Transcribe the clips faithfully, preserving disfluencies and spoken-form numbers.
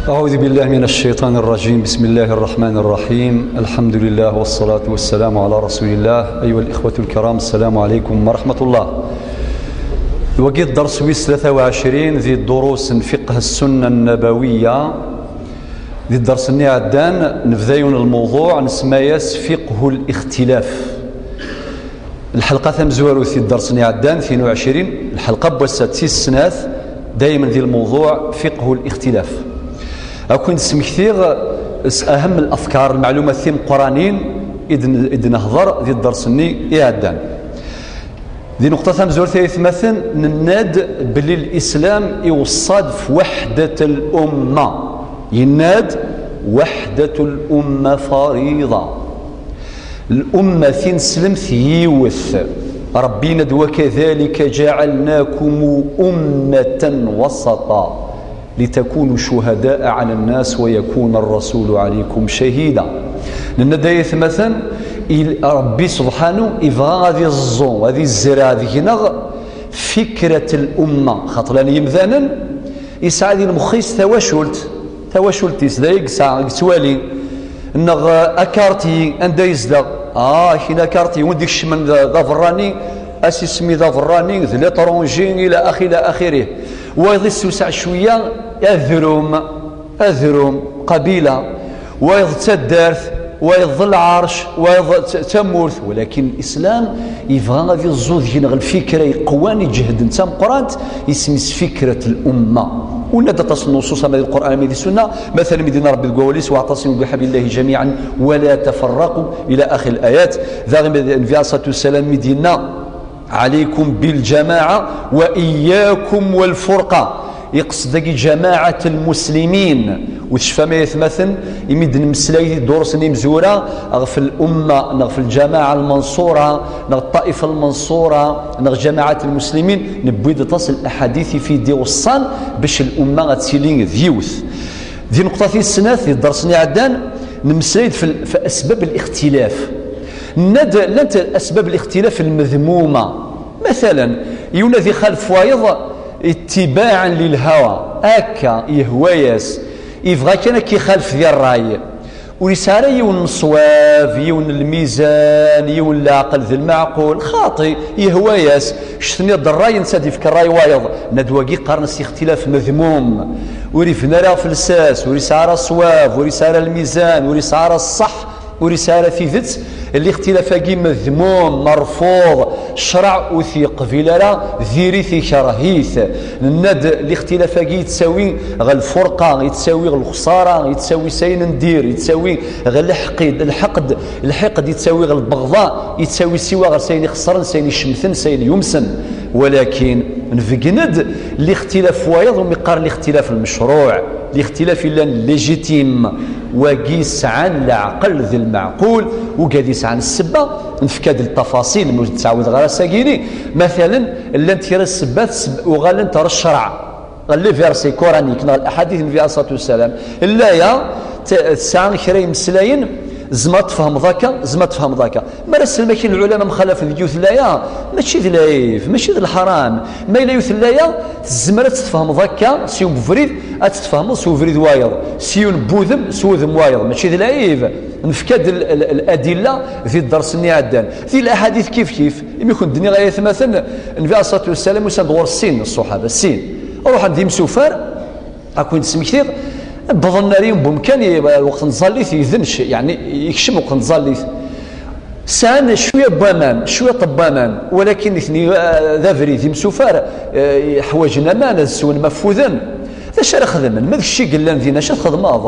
أعوذ بالله من الشيطان الرجيم. بسم الله الرحمن الرحيم. الحمد لله والصلاة والسلام على رسول الله. أيها الإخوة الكرام، السلام عليكم ورحمة الله. Wagi dders wis tlata u ɛecrin di ddurus n fiqh السنة النبوية. Di dders-nni iɛeddan, nebda yiwen n lmewḍuɛ, nsemma-yas fiqhu lixtilaf. Lḥelqa tamezwarut di dders-nni iɛeddan, tnin u ɛecrin, lḥelqa n wass-a d tis snat, daymen di lmewḍuɛ fiqhu lixtilaf. Ad ken-d-smektiɣ s aham lafkar, lmeɛlumat timeqqranin i d-, i d-nehḍer di dders-nni iɛeddan. Di nneqṭa tamezwarut ay atmaten, nenna-d belli Lislam iweṣṣa-d f weḥdat lumma. Yenna-d: "Weḥdat lumma fariḍa." Lumma, tineslemt, yiwet. Ṛebbi yenna-d: "Wa kadhalika ǧaɛalnakum ummatan wasaṭa." "Litakunu cuhada'a 'ala n-nas wa yakuna r-rasulu 'alaykum cahida." Nenna-d ay atmaten, il-, Ṛebbi subḥanu ibɣa ad iẓẓu, ad izreɛ deg-neɣ fikrat l-umma, xaṭer llan yimdanen, yesɛa di lmex-is tawacult, tawacult-is, d ay yesɛa, yettwali, neɣ, eh, akarti, anda yezdeɣ. Ah, kina akarti, win d-ikecmen d, d aberrani, asismi d aberrani, d l'étranger, ila axi, ila axirih. Wayeḍ isewseɛ cwiya, adrum, adrum, qabila, wayeḍ d taddart, wayeḍ d lɛerc, wayeḍ d t-, tamurt, walakin Lislam yebɣa ad iẓẓu deg-neɣ lfikra iqwan, iǧehden, d tameqqrant, isem-is fikrat l-umma. Ula d aṭas n nuṣuṣ, ama di Lqur'an, ama di Sunna, matalan, mi d-yenna Ṛebbi deg wawal-is: "Wa'tasimu biḥablillahi jamiɛan wa la tafarraqu", ila axir l-ayat. Daɣ Nnbi alayhi ṣṣalatu wassalam mi d-yenna: "Ɛalaykum bil-ǧamaɛa wa iyyakum wal-furqa." Iqsed dagi ǧamaɛat lmuslimin. U tecfam ay atmaten, imi d-nemmeslay di ddurus n imezwura ɣef l-umma, neɣ ɣef lǧamaɛa lmanṣura, neɣ ṭṭaifa lmanṣura, neɣ ǧamaɛat lmuslimin, newwi-d aṭas n laḥadit i fi d-iweṣṣan bac l-umma ad tili d yiwet. Di nneqṭa tis snat, di dders-nni iɛeddan, nemmeslay-d f, f asbab lixtilaf. Nenna-d llant asbab lixtilaf lmedmuma. Matalan, yiwen ad ixalef wayeḍ ittibaɛen lilhawa, akka, yehwa-yas, ibɣa kan ad k-ixalef di ṛṛay. Ur yesɛi ara yiwen n ṣṣwab, yiwen n lmizan, yiwen n leɛqel d lmeɛqul, xaṭi, yehwa-yas, ccet-nni d ṛṛay, netta ad ifk ṛṛay wayeḍ. Nenna-d wagi qqaren-as ixtilaf medmum. Ur ibni ara ɣef lsas, ur yesɛi ara ṣṣwab, ur yesɛi ara lmizan, ur yesɛi ara ṣṣeḥ, ur yesɛi ara tidet. Lixtilaf-agi medmum, merfuḍ, ccṛeɛ ur t-yeqbil ara, diri-t, ikerh-it. Nenna-d lixtilaf-agi yettawi ɣer lfurqa, yettawi ɣer lexṣara, yettawi s ayen n dir, yettawi ɣer lḥeqid, lḥeqd, lḥiqd, yettawi ɣer lbeɣḍa, yettawi siwa ɣer s ayen ixeṣren, s ayen icemten, s ayen yumsen. Walakin nbeggen-d lixtilaf wayeḍ umi qqaren lixtilaf lmecṛuɛ, lixtilaf yellan légitime, wagi yesɛan leɛqel d lmeɛqul, ugad yesɛan ssebba. Nefka-d ltafaṣil, ur ttɛawdeɣ ara ass-agi-ni. Matalan, llant kra n ssebbat seb-, uɣalent ɣer ccṛeɛ, ɣer les versets coraniques neɣ laḥadit n Nnbi alayhi ṣṣalatu wassalam. Laya t-, tesɛa kra imeslayen, tzemreḍ ad tfehmeḍ akka, tzemreḍ ad tfehmeḍ akka. Mi ara selmakin lɛulama mxalafen deg yiwet laya, mačči d lɛib, mačči d leḥram. Ma yella yiwet laya, tzemreḍ ad tt-tfehmeḍ akka s yiwen ubrid, ad tt-tfehmeḍ s ubrid wayeḍ, s yiwen n wudem s wudem wayeḍ, mačči d lɛib. Nefka-d l-, l-, ladilla di dders-nni iɛeddan. Di laḥadit kif kif, imi kent-d-nniɣ ay atmaten, Nnbi alayhi ṣṣalatu wassalam, usan-d ɣur-s sin n ṣṣuḥaba, sin. Ruḥen d imsufar, ad ken-d-smektiɣ, wwḍen ar yiwen n wemkan, i, lweqt n tẓallit, idenc, yeɛni, yekcem lweqt n tẓallit. Sɛan cwiya n waman, cwiṭ n waman, walakin nitni, eh, d abrid, d imsufar, eh, ḥwaǧen aman, ad swen ma ffuden. D acu ara xedmen? Ma d kečč i yellan dinna, acu ad txedmeḍ?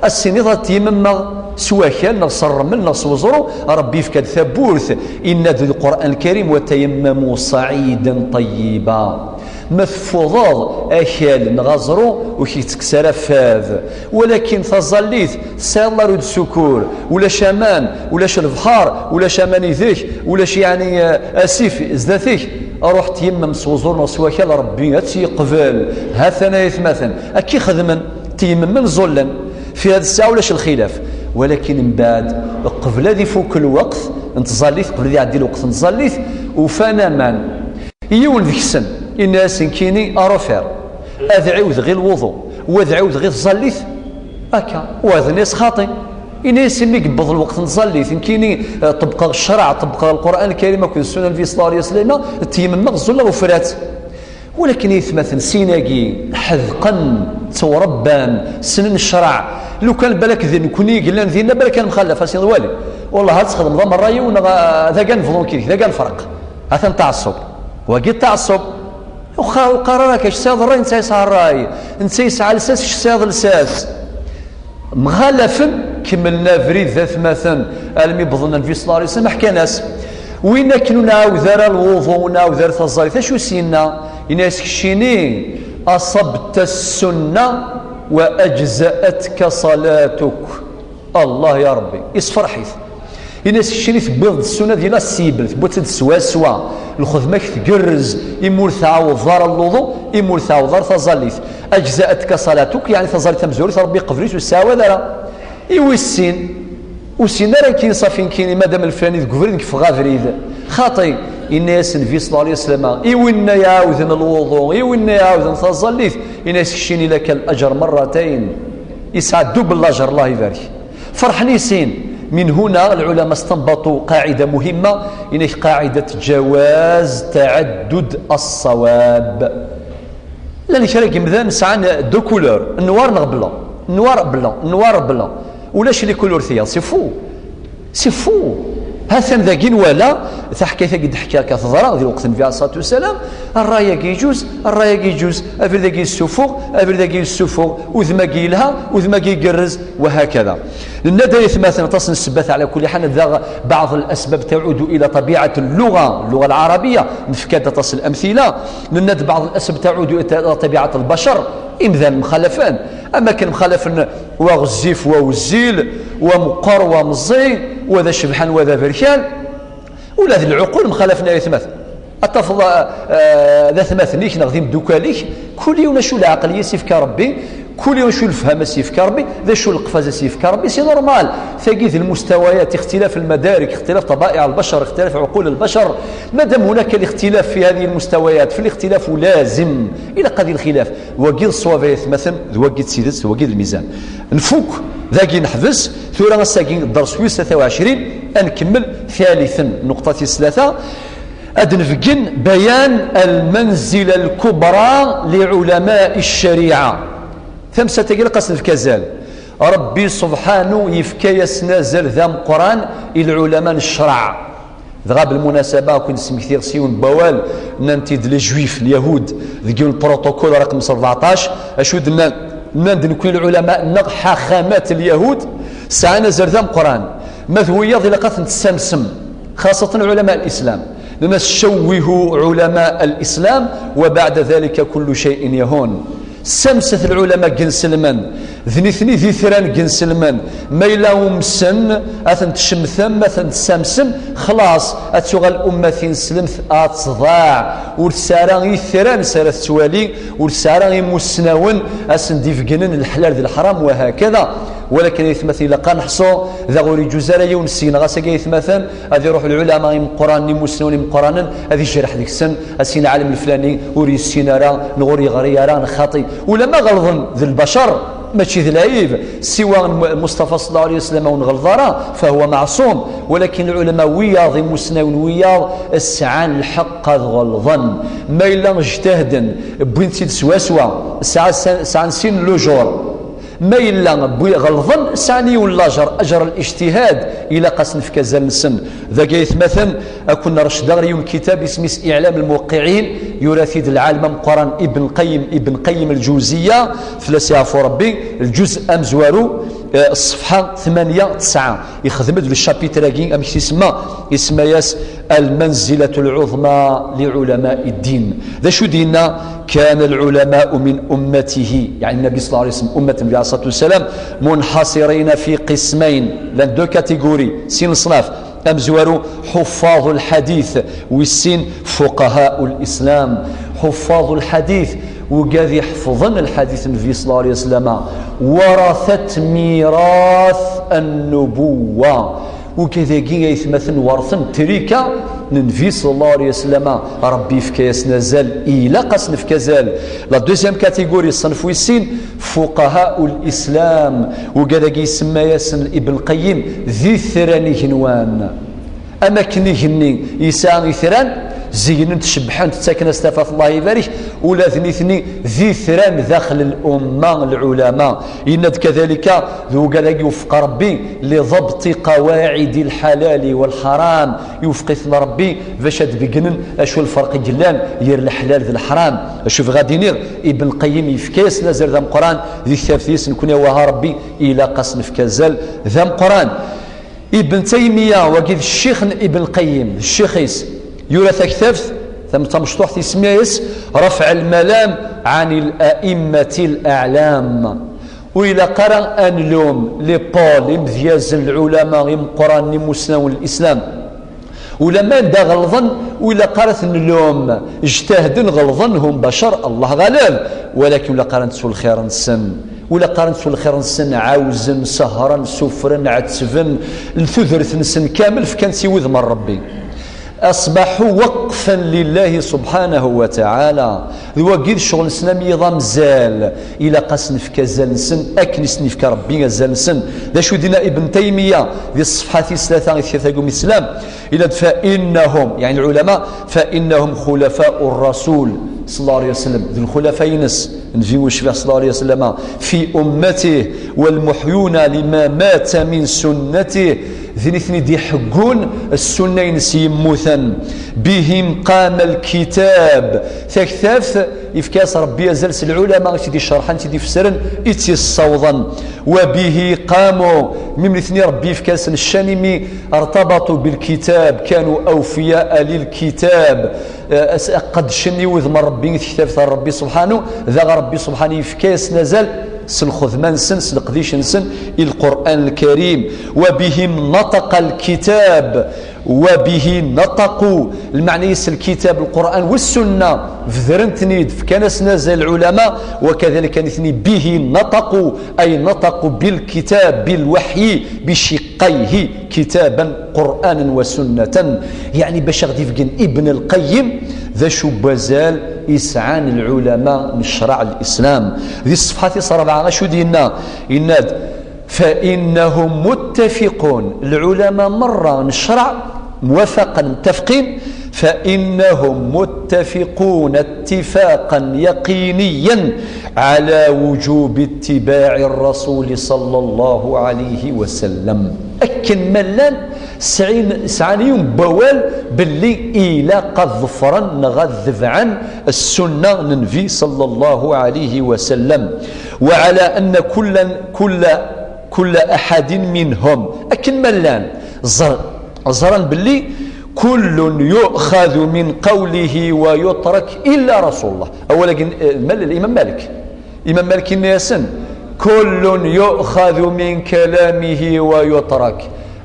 Ad s-tiniḍ ad tyimmemmeɣ s wakal, neɣ s ṛṛmel, neɣ s weẓru, Ṛebbi yefka-d tawwurt, yenna-d di Lqur'an Lkarim: "Wa tayammamu ṣaɛiden ṭayyiba." Ma teffudeḍ akal neɣ aẓru, ur k-yettekkes ara fad. Walakin taẓallit, tesɛiḍ la rue de secours, ulac aman, ulac lebḥer, ulac aman yid-k, ulac, yeɛni, eh, asif zdat-k, ruḥ tyimmem s weẓru neɣ s wakal, Ṛebbi ad tt-yeqbel. Ha-t-an ay atmaten, akka i xedmen, tyemmmen, ẓẓullen. Fi hada ssaɛa ulac lxilaf. Walakin mbeɛd, qbel ad ifuk lweqt n tẓallit, qbel ad iɛeddi lweqt n tẓallit, ufan aman. Yiwen deg-sen, yenna-as: "Nekkini, a Ṛufir, ad ɛiwdeɣ i lwuḍu, u ad ɛiwdeɣ i tẓallit, Akka, wa d-nni-s xaṭi. Ini-as imi yewweḍ lweqt n tẓallit, nekkini eh, ṭebbqeɣ ccreɛ, ṭebbqeɣ Lqur'an Lkarim akked Ssunan Nabi sallallahu alayhi wa sallam, tteyemmeɣ, ẓẓulleɣ, ufrat. Walakin aytmaten sin-agi ḥedqen, ttwaṛebban, ssnen ccreɛ. Lukan balak d nekkni i yellan dinna, balak ad nemxallaf, a s-inḍ wali. Wellah ad txedmeḍ amerra-iw neɣ eh, d aga nebḍu nekk d-k, d aga nefreq. Atan taɛeṣṣub. Wagi d taɛeṣṣub. Uxa-, uqar ara kečč tesɛiḍ ṛṛay, netta yesɛa ṛṛay, netta yesɛa lsas, kečč tesɛiḍ lsas. Mxalafen, kemmlen abrid d atmaten, almi wwḍen Nnbi sallallahu alayhi wa sallam, ḥkan-as. Win akken ur nɛawed ara lwuḍu, ur nɛawed ara taẓallit, acu s-yenna? Yenna-as keččini, أصبت السنة وأجزأتك صلاتك. Allah ya Ṛebbi, isferḥ-it. Ini-as keččini tewwiḍ-d ssuna di la cible, tewwiḍ-tt-id swaswa. Lxedma-k tgerrez, imi ur tɛawdeḍ ara lluḍu, imi ur tɛawdeḍ ara taẓallit. أجزأتك صلاتك, yeɛni taẓallit tamezwarut, Ṛebbi iqbel-itt ur tettɛawad ara. I wis sin, ur sin ara nekkini ṣafi nekkini, madam lflani deg ubrid, nekk ffeɣ abrid. Xaṭi, yenna-yas Nnbi sallallahu alayhi wa sallam, i winna iɛawden lwuḍu, i winna iɛawden taẓallit, yenna-yas keččini لك الأجر مرتين. Yesɛa double lajer, Allah ibarek. Ferḥen i sin. من هنا العلماء استنبطوا قاعدة مهمة، إنك قاعدة جواز تعدد الصواب. Llan kra n yimdanen sɛan deux couleurs, noir neɣ blanc, noir blanc, noir blanc. Ulac les couleurs tiyaḍ, c'est faux. C'est faux. Ha-t-an dagi nwala taḥkayt-agi d-ḥkiɣ-k teḍra di lweqt n Nnbi alayhi ṣṣalatu wassalam, ṛṛay-agi yeǧǧuz, ṛṛay-agi yeǧǧuz, abrid-agi yessufuɣ, abrid-agi yessufuɣ, udem-agi yelha, udem-agi igerrez, وهكذا. Nenna-d ay atmaten aṭas n ssebbat, ɛla kulli ḥal, daɣ بعض الأسباب تعود إلى طبيعة اللغة، اللغة العربية, nefka-d aṭas n lamtila. Nenna-d بعض الأسباب تعود إلى طبيعة البشر, imdanen mxalafen, am akken mxalafen wa ɣezzif, wa wezzil, wa meqqer, wa meẓẓi, wa d acebḥan, wa d aberkan. Ula d lɛuqul mxalafen ay atmaten. Ad tafeḍ eh, d atmaten-ik neɣ d imeddukal-ik, kul yiwen acu leɛqel i as-yefka Ṛebbi, kul yiwen acu lefham as-yefka Ṛebbi, d acu leqfaz as-yefka Ṛebbi, c'est normal. Tagi d lmustawayat, ixtilaf lmadarik, ixtilaf ṭaba'iɛ lbacar, ixtilaf ɛuqul lbacar. Madam hunaka lixtilaf fi hadihi lmustawayat, fi lixtilaf lazim, ilaq ad lxilaf. Wagi d ṣṣwab ay atmaten, d wagi d tidet, d wagi d lmizan. Nfuk, dagi neḥbes, tura ass-agi dders wis tlata u ɛecrin, ad nkemmel taliten, nuqṭa tis tlata, ad nbeggen بيان المنزلة الكبرى لعلماء الشريعة. Tamsalt-agi ilaq ad s-nefk azal. Ṛebbi subḥanu yefka-yasen azal d ameqqran i lɛulama n ccreɛ. Dɣa belmunasaba, ad ken-d-smektiɣ s yiwen n wawal, nnan-t-id les juifs, lyahud, deg yiwen n protocole raqem s rbeɛṭac, acu d-nnan? Nnan-d nekkni lɛulama-nneɣ, ḥaxamat lyahud, sɛan azal d ameqqran. Ma d wiyaḍ ilaq ad ten-tessamsem, xaṣatan ɛulama lislam. Nnan-as cawwihu ɛulama lislam, wa baɛda dalika kullu cay'in yahun. Ssamset lɛulama n yinselmen, d nitni d itran n yinselmen. Ma yella umsen, ad ten-tcemmtem, ad ten-tessamsem, xlaṣ, ad tuɣal umma tineslemt ad tḍaɛ. Ur tesɛi ara itran s ara tettwali, ur tesɛi ara imussnawen ad sen-d-ibegnen leḥlal d leḥram, wahakada. Walakin ay atmaten, ilaq ad neḥṣu, daɣ ur iǧuz ara yiwen seg-neɣ ass-agi ay atmaten, ad iruḥ lɛulama imeqqranen, imussnawen imeqqranen, ad ijreḥ deg-sen, ad s-yini ɛalem leflani ur yessin ara, neɣ ur yeɣri ara, neɣ xaṭi. Ulama ɣelḍen d lbacer, mačči d lɛib, siwa n Mustafa sallallahu alayhi wa sallam ur nɣelḍ ara, fahuwa meɛṣum. Walakin lɛulama wiyaḍ, imussnawen wiyaḍ, sɛan lḥeqq ad ɣelḍen. Ma yella ijtahden, wwin-tt-id swaswa, sɛa-, sɛan sin lujur. Ma yella wwi ɣelḍen, sɛan yiwen lajer, ajer al-ijtihad, ilaq ad s-nefk azal-nsen. Dagi ay atmaten, ad ken-nrecdeɣ ɣer yiwen kitab isem-is I'lam al-Muwaqqi'in, yura-t-id lɛalem ameqqran Ibn Qayyim, Ibn Qayyim al-Jawziyya, fell-as yeɛfu Ṛebbi, lǧuz amezwaru, eh, ṣṣefḥa tmanya tesɛa. Ixdem-d le chapitre-agi, amek t-isemma? Isemma-yas المنزلة العظمى لعلماء الدين. D acu d-yenna? كان العلماء من أمته, يعني النبي صلى الله عليه وسلم, ummat Nnbi alayhi ṣṣalatu wassalam, منحصرين في قسمين, llan deux catégories, sin leṣnaf. Amezwaru, حفاظ الحديث, wis sin, فقهاء الإسلام. حفاظ الحديث, wigad iḥefḍen lḥadit n Nnbi صلى الله عليه وسلم, ورثة ميراث النبوة. Wigad-agi ay atmaten werten trika Nnbi sallallahu alayhi wa sallam, Ṛebbi yefka-yasen azal, ilaq ad s-nefk azal. La deuxième catégorie, ṣṣenf wis sin, fuqaha ul-Islam, ugad-agi isemma-yasen Ibn Qayyim d itran igenwan. Am akken igenni yesɛa itran, zegnen-t, cebbḥen-t, ttaken-as tafat, Allah ibarek, ula d nitni d itran daxel l-umma, lɛulama. Yenna-d kadalika, d ugad-agi iwefeq Ṛebbi, li ḍebṭi qawaɛidi lḥalali walḥaram, iwefeq-iten Ṛebbi bac ad begnen acu lferq i yellan gar leḥlal d leḥram. Acu bɣiɣ ad iniɣ, Ibn Qayyim yefka-yasen azal d ameqqran di ktabt-is, nekni awah a Ṛebbi, ilaq ad s-nefk azal d ameqqran. Ibn Taymiya, wagi d ccix n Ibn Qayyim, d ccix-is, yura taktabt tam-, tamecṭuḥt, isemma-yas Rafɛ al-Malam ɛan al-a'immati al-a'lam. Ur ilaq ara ad nlum les pôles, imedyazen, lɛulama imeqqranen, imusnawen n Lislam. Ulamma anda ɣelḍen, ur ilaq ara ad ten-nlum, ijtahden, ɣelḍen, hum bacar, Allah ɣaleb, walakin ur ilaq ara ad nettu lxir-nsen. Ur ilaq ara ad nettu lxir-nsen, ɛawzen, sehṛen, sufren, ɛettben, tudert-nsen kamel fkan-tt i wudem n Ṛebbi. Aṣbaḥu waqfan lillahi subḥanahu wa taɛala. D wagi d ccɣel-nsen am yiḍ am zal. Ilaq ad s-nefk azal-nsen akken i sen-yefka Ṛebbi azal-nsen. D acu d-yenna Ibn Taymiya di ṣṣefḥat-is tlata i tektabt-agi Umm Islam? Yenna-d, فإنهم, yeɛni lɛulama, فإنهم خلفاء الرسول صلى الله عليه وسلم, d lxulafa-ines, Nnbi ucbiḥ صلى الله عليه وسلم, في أمته والمحيون لما مات من سنته, d nitni d-iḥeggun ssunna-ines yemmuten. بهم قام الكتاب, taktabt yefka-as Ṛebbi azal s lɛulama i tt-id-icerḥen, i tt-id-ifessren, i tt-yessawḍen. وبه قاموا, mi nitni Ṛebbi yefka-asen ccan imi ارتبطوا بالكتاب, كانوا أوفياء للكتاب. Eh, as-, qeddcen i wudem n Ṛebbi, i tektabt n Ṛebbi subḥanu, daɣ Ṛebbi subḥanu yefka-yasen azal s lxedma-nsen, s leqdic-nsen i Lqur'an Lkarim. وبهم نطق الكتاب, وبه نطقوا, lmeɛna-is lkitab, Lqur'an, wassunna, bedren-ten-id, fkan-asen azal lɛulama, وكذلك nitni به نطقوا, أي نطقوا بالكتاب، بالوحي، بشقيه. كتابا قرآنا وسنة. Yeɛni bac a ɣ-d-ibeggen Ibn Lqayyim d acu n wazal i sɛan lɛulama n ccreɛ n Lislam. Di ṣṣefḥat-is ṛebɛa, acu d-yenna? Yenna-d, فإنهم متفقون, lɛulama merra n ccreɛ, موافقا, متفقين, فإنهم متفقون اتفاقا يقينيا على وجوب اتباع الرسول صلى الله عليه وسلم. Akken ma llan, sɛin, sɛan yiwen n wawal belli ilaq ad ḍefren neɣ ad debɛen ssunna n Nnbi صلى الله عليه وسلم. وعلى أن كلا, كل, كل أحد منهم. Akken ma llan, ẓer-, ẓran belli كل يؤخذ من قوله ويترك إلا رسول الله. Awal-agi, eh, ma-, Imam Malik. Imam Malik yenna-yasen, كل يؤخذ من كلامه ويترك.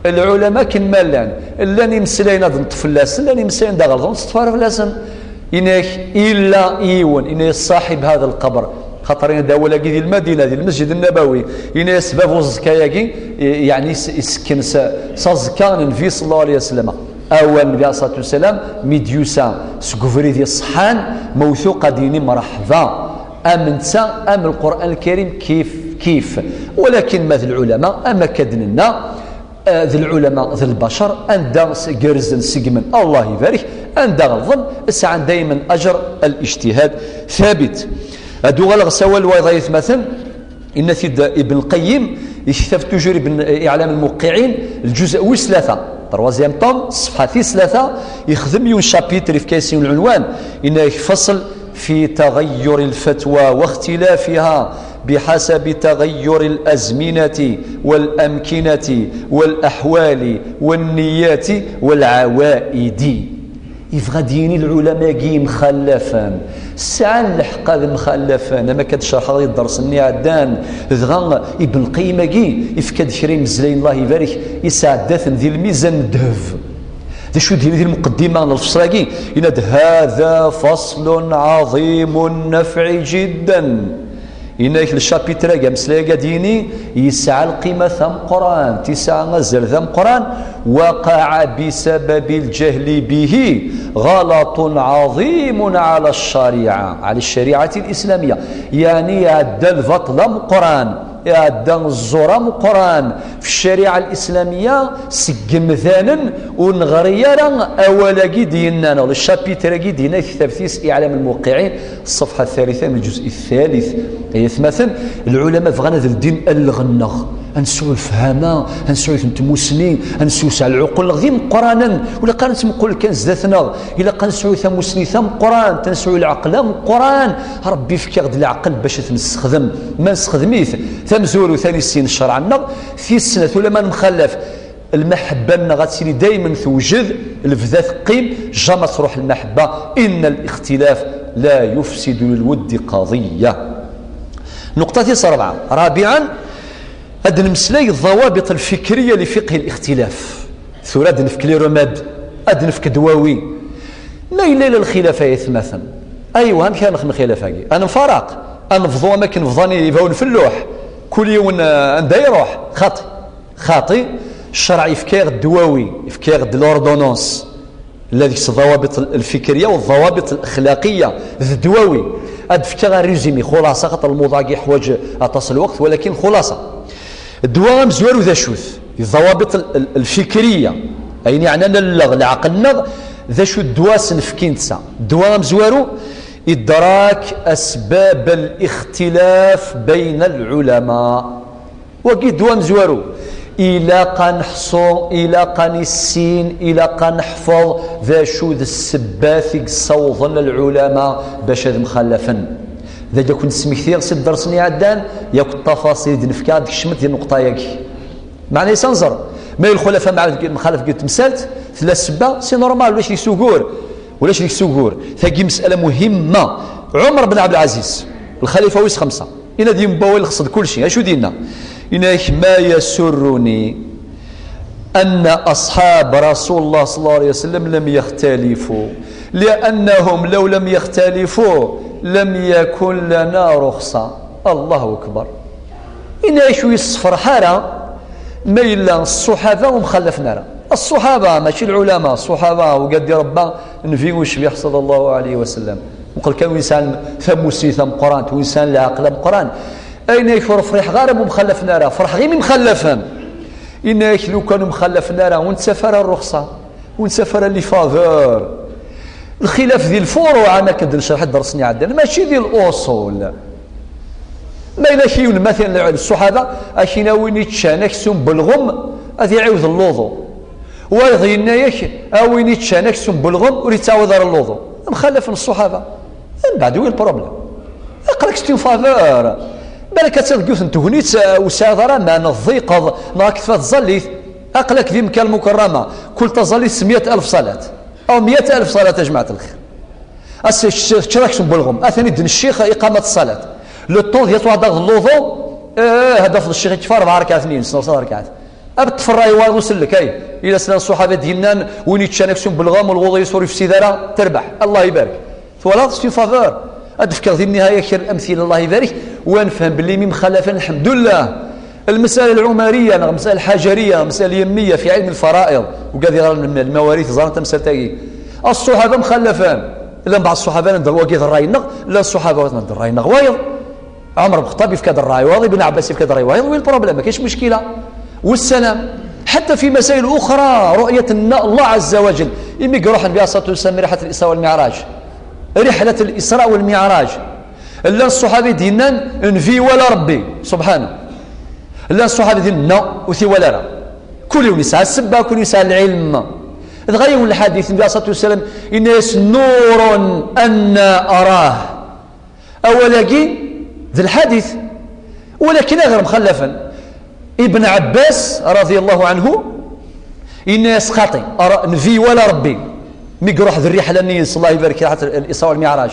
Lɛulama akken ma llan, llan imeslayen ad neṭṭef fell-asen, llan imeslayen d aɣelḍ, ur neṭṭef ara fell-asen. Yenna-yak, illa yiwen, yenna-yas صاحب هذا القبر. Xaṭer yenna-d awal-agi di Lmadina, di Lmesǧid Nnabawi. Yenna-yas bab uẓekka-agi, i-, yeɛni is-, isekken s, s aẓekka n Nnbi صلى الله عليه وسلم. Awal Nnbi عليه الصلاة والسلام, mi d-yusa seg ubrid iṣeḥḥan, mawtuq ad d-yini mṛeḥba. Am netta, am Lqur'an Lkarim, kif kif. Walakin ma d lɛulama, am akka d-nenna, eh, d lɛulama, d lbacar, anda s-, gerrzen, seggmen, Allah ibarek, anda ɣelḍen, sɛan daymen ajr al-ijtihad thabit. Ad uɣaleɣ s awal wayeḍ ay atmaten, yenna-t-id Ibn Qayyim, i tektabt toujours Ibn, I'lam al-Muwaqqi'in, lǧuz wis tlata, troisième tome, ṣṣefḥa tis tlata, yexdem yiwen chapitre, yefka-yas yiwen lɛunwan, yenna-yak فصل في تغير الفتوى واختلافها بحسب تغير الأزمنة والأمكنة والأحوال والنيات والعوائد. Yebɣa ad d-yini lɛulama-agi yemxallafen, sɛan lḥeqq ad mxallafen, am akka d-cerḥeɣ di dders-nni iɛeddan, dɣa Ibn Qayyim-agi yefka-d kra imezlayen, Allah ibarek, yesɛedda-ten di lmizan n ddheb. D acu d-yenna di lmuqeddima n lfeṣl-agi? Yenna-d, هذا فصل عظيم النفع جدا. Yenna-yak le chapitre-agi, ameslay-agi ad yini, yesɛa lqima tameqqrant, yesɛa azal d ameqqran. وقع بسبب الجهل به غلط عظيم على الشريعة، على الشريعة الإسلامية. يعني iɛedda lbaṭel ameqqran, iɛedda zzur ameqqran fi ccariɛa al-islamiyya, seg yimdanen ur neɣri ara awal-agi d-yennan, le chapitre-agi d-yenna kitabt-is I'lam al-Muwaqqi'in, ṣṣefḥa thalitha min al-juz' ath-thalith. Ay atmaten, lɛulama bɣan ad ldin alleɣ-nneɣ, ad nesɛu lefhama, ad nesɛu yiwet n tmussni, ad nessewseɛ lɛuqul-nneɣ d imeqqranen, ur ilaq ara ad nettmuqul kan zdat-nneɣ, ilaq ad nesɛu tamussni tameqqrant, ad nesɛu lɛeql ameqqran. Ṛebbi yefka-ɣ-d lɛeql bac ad t-nessexdem. Ma nessexdem-it, tamezwarut ad nissin ccṛeɛ-nneɣ, tis snat, ula ma nemxallaf, lmaḥebba-nneɣ ad tili daymen tewjed, lebda teqqim, jamais ad truḥ lmaḥebba. إن الاختلاف لا يفسد للود قضية. Nuqṭa tis ṛebɛa. Rabiɛan, ad d-nemmeslay ḍḍawabit lfikriya li fiqhi likhtilaf. Tura ad d-nefk li remède, ad d-nefk ddwawi. Ma yella yella lxilaf ay atmaten, aywa, amek ara nexdem lxilaf-agi? Ad nemfaraq, ad nebḍu am akken bḍan ibawen f lluḥ, kul yiwen, eh, anda iruḥ? Xaṭi. Xaṭi, ccṛeɛ yefka-yaɣ-d ddwawi, yefka-yaɣ-d l'ordonnance. Llan deg-s ḍḍawabit lfikriya u ḍḍawabit lexlaqiya, d ddwawi. Ad d-fkeɣ résumé, xulaṣa, xaṭer lmewḍuɛ-agi yeḥwaǧ aṭas n lweqt, walakin xulaṣa. Ddwa amezwaru d acu-t? Ḍḍawabit l-, l-, lfikriya, ayen yeɛnan alleɣ, leɛqel-nneɣ, d acu ddwa s-nefk i netta? Ddwa amezwaru, إدراك أسباب الاختلاف بين العلماء. Wagi ddwa amezwaru. Ilaq ad neḥṣu, ilaq ad nissin, ilaq ad neḥfeḍ d acu d ssebbat i yessawḍen lɛulama bac ad mxallafen. Dagi ad ken-d-smektiɣ si dders-nni iɛeddan, yakk ṭṭafaṣil i d-nefka, ad d-kecment di nnuqṭa-yagi. Meɛna-s ad nẓer, ma lxulafa mxalaf deg temsalt, tella ssebba, c'est normal, ulac deg-s ugur, ulac deg-s ugur. Tagi مسألة مهمة. Ɛumer ben Ɛebdelɛaziz, lxalifa wis xemsa. Yenna-d yiwen n wawal ixṣṣen kulci. Acu d-yenna? Yenna-ak: ما يسرني أن أصحاب رسول الله صلى الله عليه وسلم لم يختلفوا، لأنهم لو لم يختلفوا لم يكن لنا رخصة. الله أكبر. Yenna-ak ur yessefreḥ ara ma yella ṣṣuḥaba ur mxallafen ara. Ṣṣuḥaba, mačči lɛulama, ṣṣuḥaba, wigad i irebba Nnbi ucbiḥ صلى الله عليه وسلم. Muqel kan win sɛan tamussni tameqqrant, win sɛan leɛqel ameqqran. Ayen ay ur friḥeɣ ara ma ur mxallafen ara, ferḥeɣ imi mxallafen. Yenna-ak lukan ur mxallafen ara, ur nettaf ara rruxṣa, ur nettaf ara les faveurs. Lxilaf di lfuruɛ, am akken d-necreḥ dders-nni iɛeddan, mačči di luṣul. Ma yella k-, yiwen, matalan, ṣṣuḥaba, ad k-yini: a win iččan aksum n welɣem, ad iɛiwed luḍu. Wayeḍ yenna-ak: a win iččan aksum n welɣem, ur yettɛawad ara luḍu. Mxallafen ṣṣuḥaba. Mbeɛd, wi lproblem? Aql-ak c'est une faveur. Balak ad tiḍ deg yiwet n tegnit, eh, ur tesɛiḍ ara aman, tḍiqeḍ, neɣ ad k-tfat tẓallit. Aql-ak di Mekka Lmukerrama, kul taẓallit s meyya alef ṣalat. Aw meyya alef ṣalat, a jmaɛt lxir. Ass-a, tečč-, teččeḍ aksum n welɣem. Atan-id ccix iqamat ṣṣalat. Le temps di ad twaḍaḍ luḍu, eh, ad tafeḍ ccix ikfa rebɛa rekɛat-nni, s rebɛa rekɛat. Ad ṭṭef ṛṛay wayeḍ usellek, ay. Ila slan ṣṣuḥaba d-yennan: win yeččan aksum n welɣem, lwuḍu-is ur yefsid ara, terbeḥ. Allah ibarek. Twalaḍ, c'est une faveur. Ad d-fkeɣ di nnihaya kra n lamthila, Allah ibarek, wa nefhem belli mi mxalafen, lḥemdullah. Lmasala lɛumariya, neɣ lmasala lḥajariya, lmasala lyemmiya fi ɛilm lfaraid, ugad iɣran lm-, lmawarit, ẓran tamsalt-agi. Ṣṣuḥaba mxallafen. Llan beɛḍ ṣṣuḥaba llan d wagi d ṛṛay-nneɣ, llan ṣṣuḥaba d ṛṛay-nneɣ wayeḍ. Ɛmer ben Xeṭṭab yefka-d ṛṛay wayeḍ, Ibn Ɛebbas yefka-d ṛṛay wayeḍ, wi lproblem? Kac muckila. Wassalam. Ḥetta fi masail uxra, ru'yat n Allah ɛazza wa jal. Imi iruḥ Nnbi alayhi ṣṣalatu wassalam i riḥlat l-Isra wal Miɛraj. Riḥlat l-Isra wal Miɛraj. Llan ṣṣuḥaba i d-yennan: Nnbi iwala Ṛebbi, subḥanahu. Llan ṣṣuḥaba i d-yennan: non, ur t-iwala ara. Kul yiwen yesɛa ssebba, kul yiwen yesɛa lɛilm. Dɣa yiwen lḥadit, Nnbi alayhi ṣṣalatu wassalam, yenna-yas: نور أنى أراه. Awal-agi d lḥadit, walakin ayɣer mxallafen? Ibn Ɛebbas, raḍi Allahu ɛanhu, yenna-yas: xaṭi, ara, Nnbi iwala Ṛebbi. Mi iruḥ d rriḥla-nni, s Allah ibarek, riḥlat l-Isra wal Miɛraj.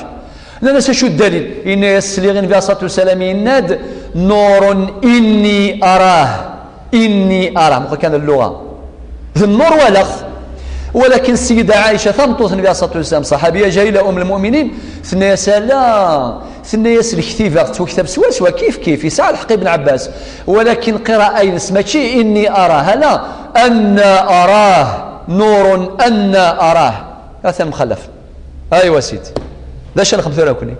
Nnan-as: acu ddalil? Yenna-yas: sliɣ i Nnbi alayhi ṣṣalatu wassalam yenna-d: نور إني أراه. إني أراه, muqel kan lluɣa. D nnur walaɣ-t. Walakin Ssida Ɛica, tameṭṭut n Nnbi alayhi ṣṣalatu wassalam, ṣṣaḥabiya jalila, Umm lmuminin, tenna-yas: ala, Tenna-yas: "Lektiba tettwaktab swaswa kif kif, yesɛa lḥeqq Ibn Ɛebbas, walakin qira'a-ines mačči inni ara, hala anna arah, nurun anna arah." Ata mxalaf. Aywa sidi. D acu ara nexdem tura akkenni?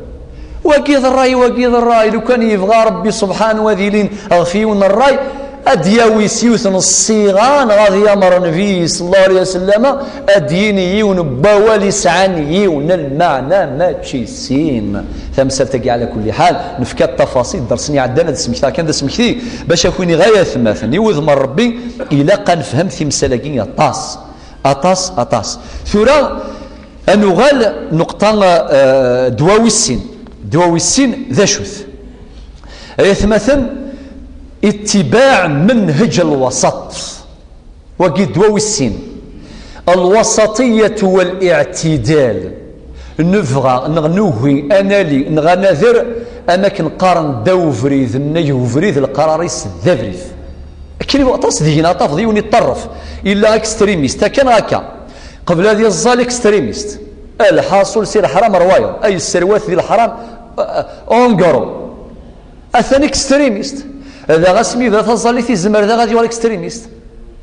Wagi d ṛṛay, wagi d ṛṛay. Lukan yebɣa Ṛebbi subḥanahu ad ilin ɣef yiwen n ṛṛay, ad d-yawi s yiwet n ṣṣiɣa, neɣ ad yameṛ Nnbi sallallahu alayhi wa sallam ad d-yini yiwen n wawal yesɛan yiwen n lmeɛna, mačči sin. Tamsalt-agi, ɛla kulli ḥal, nefka-d tafaṣil, ddersen iɛeddan ad smektaɣ kan d asmekti, bac ad k-iniɣ ay atmaten, i wudem n Ṛebbi, ilaq ad nefhem timsal-agi aṭas, aṭas, aṭas. Tura, ad nuɣal nuqṭa, eh, ddwa wis sin. Ddwa wis sin, d acu-t? Ay atmaten, ittibaɛ menheǧ lwasaṭ. Wagi ddwa wis sin. Lwasaṭiyatu wal-iɛtidal. Nebɣa, neɣ nugi, ad nali, neɣ ad nader, am akken qqaren ddaw ubrid, nnig ubrid, leqrar-is d abrid. Akken i waṭas deg-neɣ tafeḍ yiwen iṭṭerref, illa extrémiste, akka neɣ akka. Qbel ad yeẓẓal extrémiste. Lḥaṣul si leḥram ar wayeḍ, ay yesserwat di leḥram, eh, en gros. Atan extrémiste. Daɣ asmi yebda taẓallit, yezmer daɣ ad yuɣal extrémiste.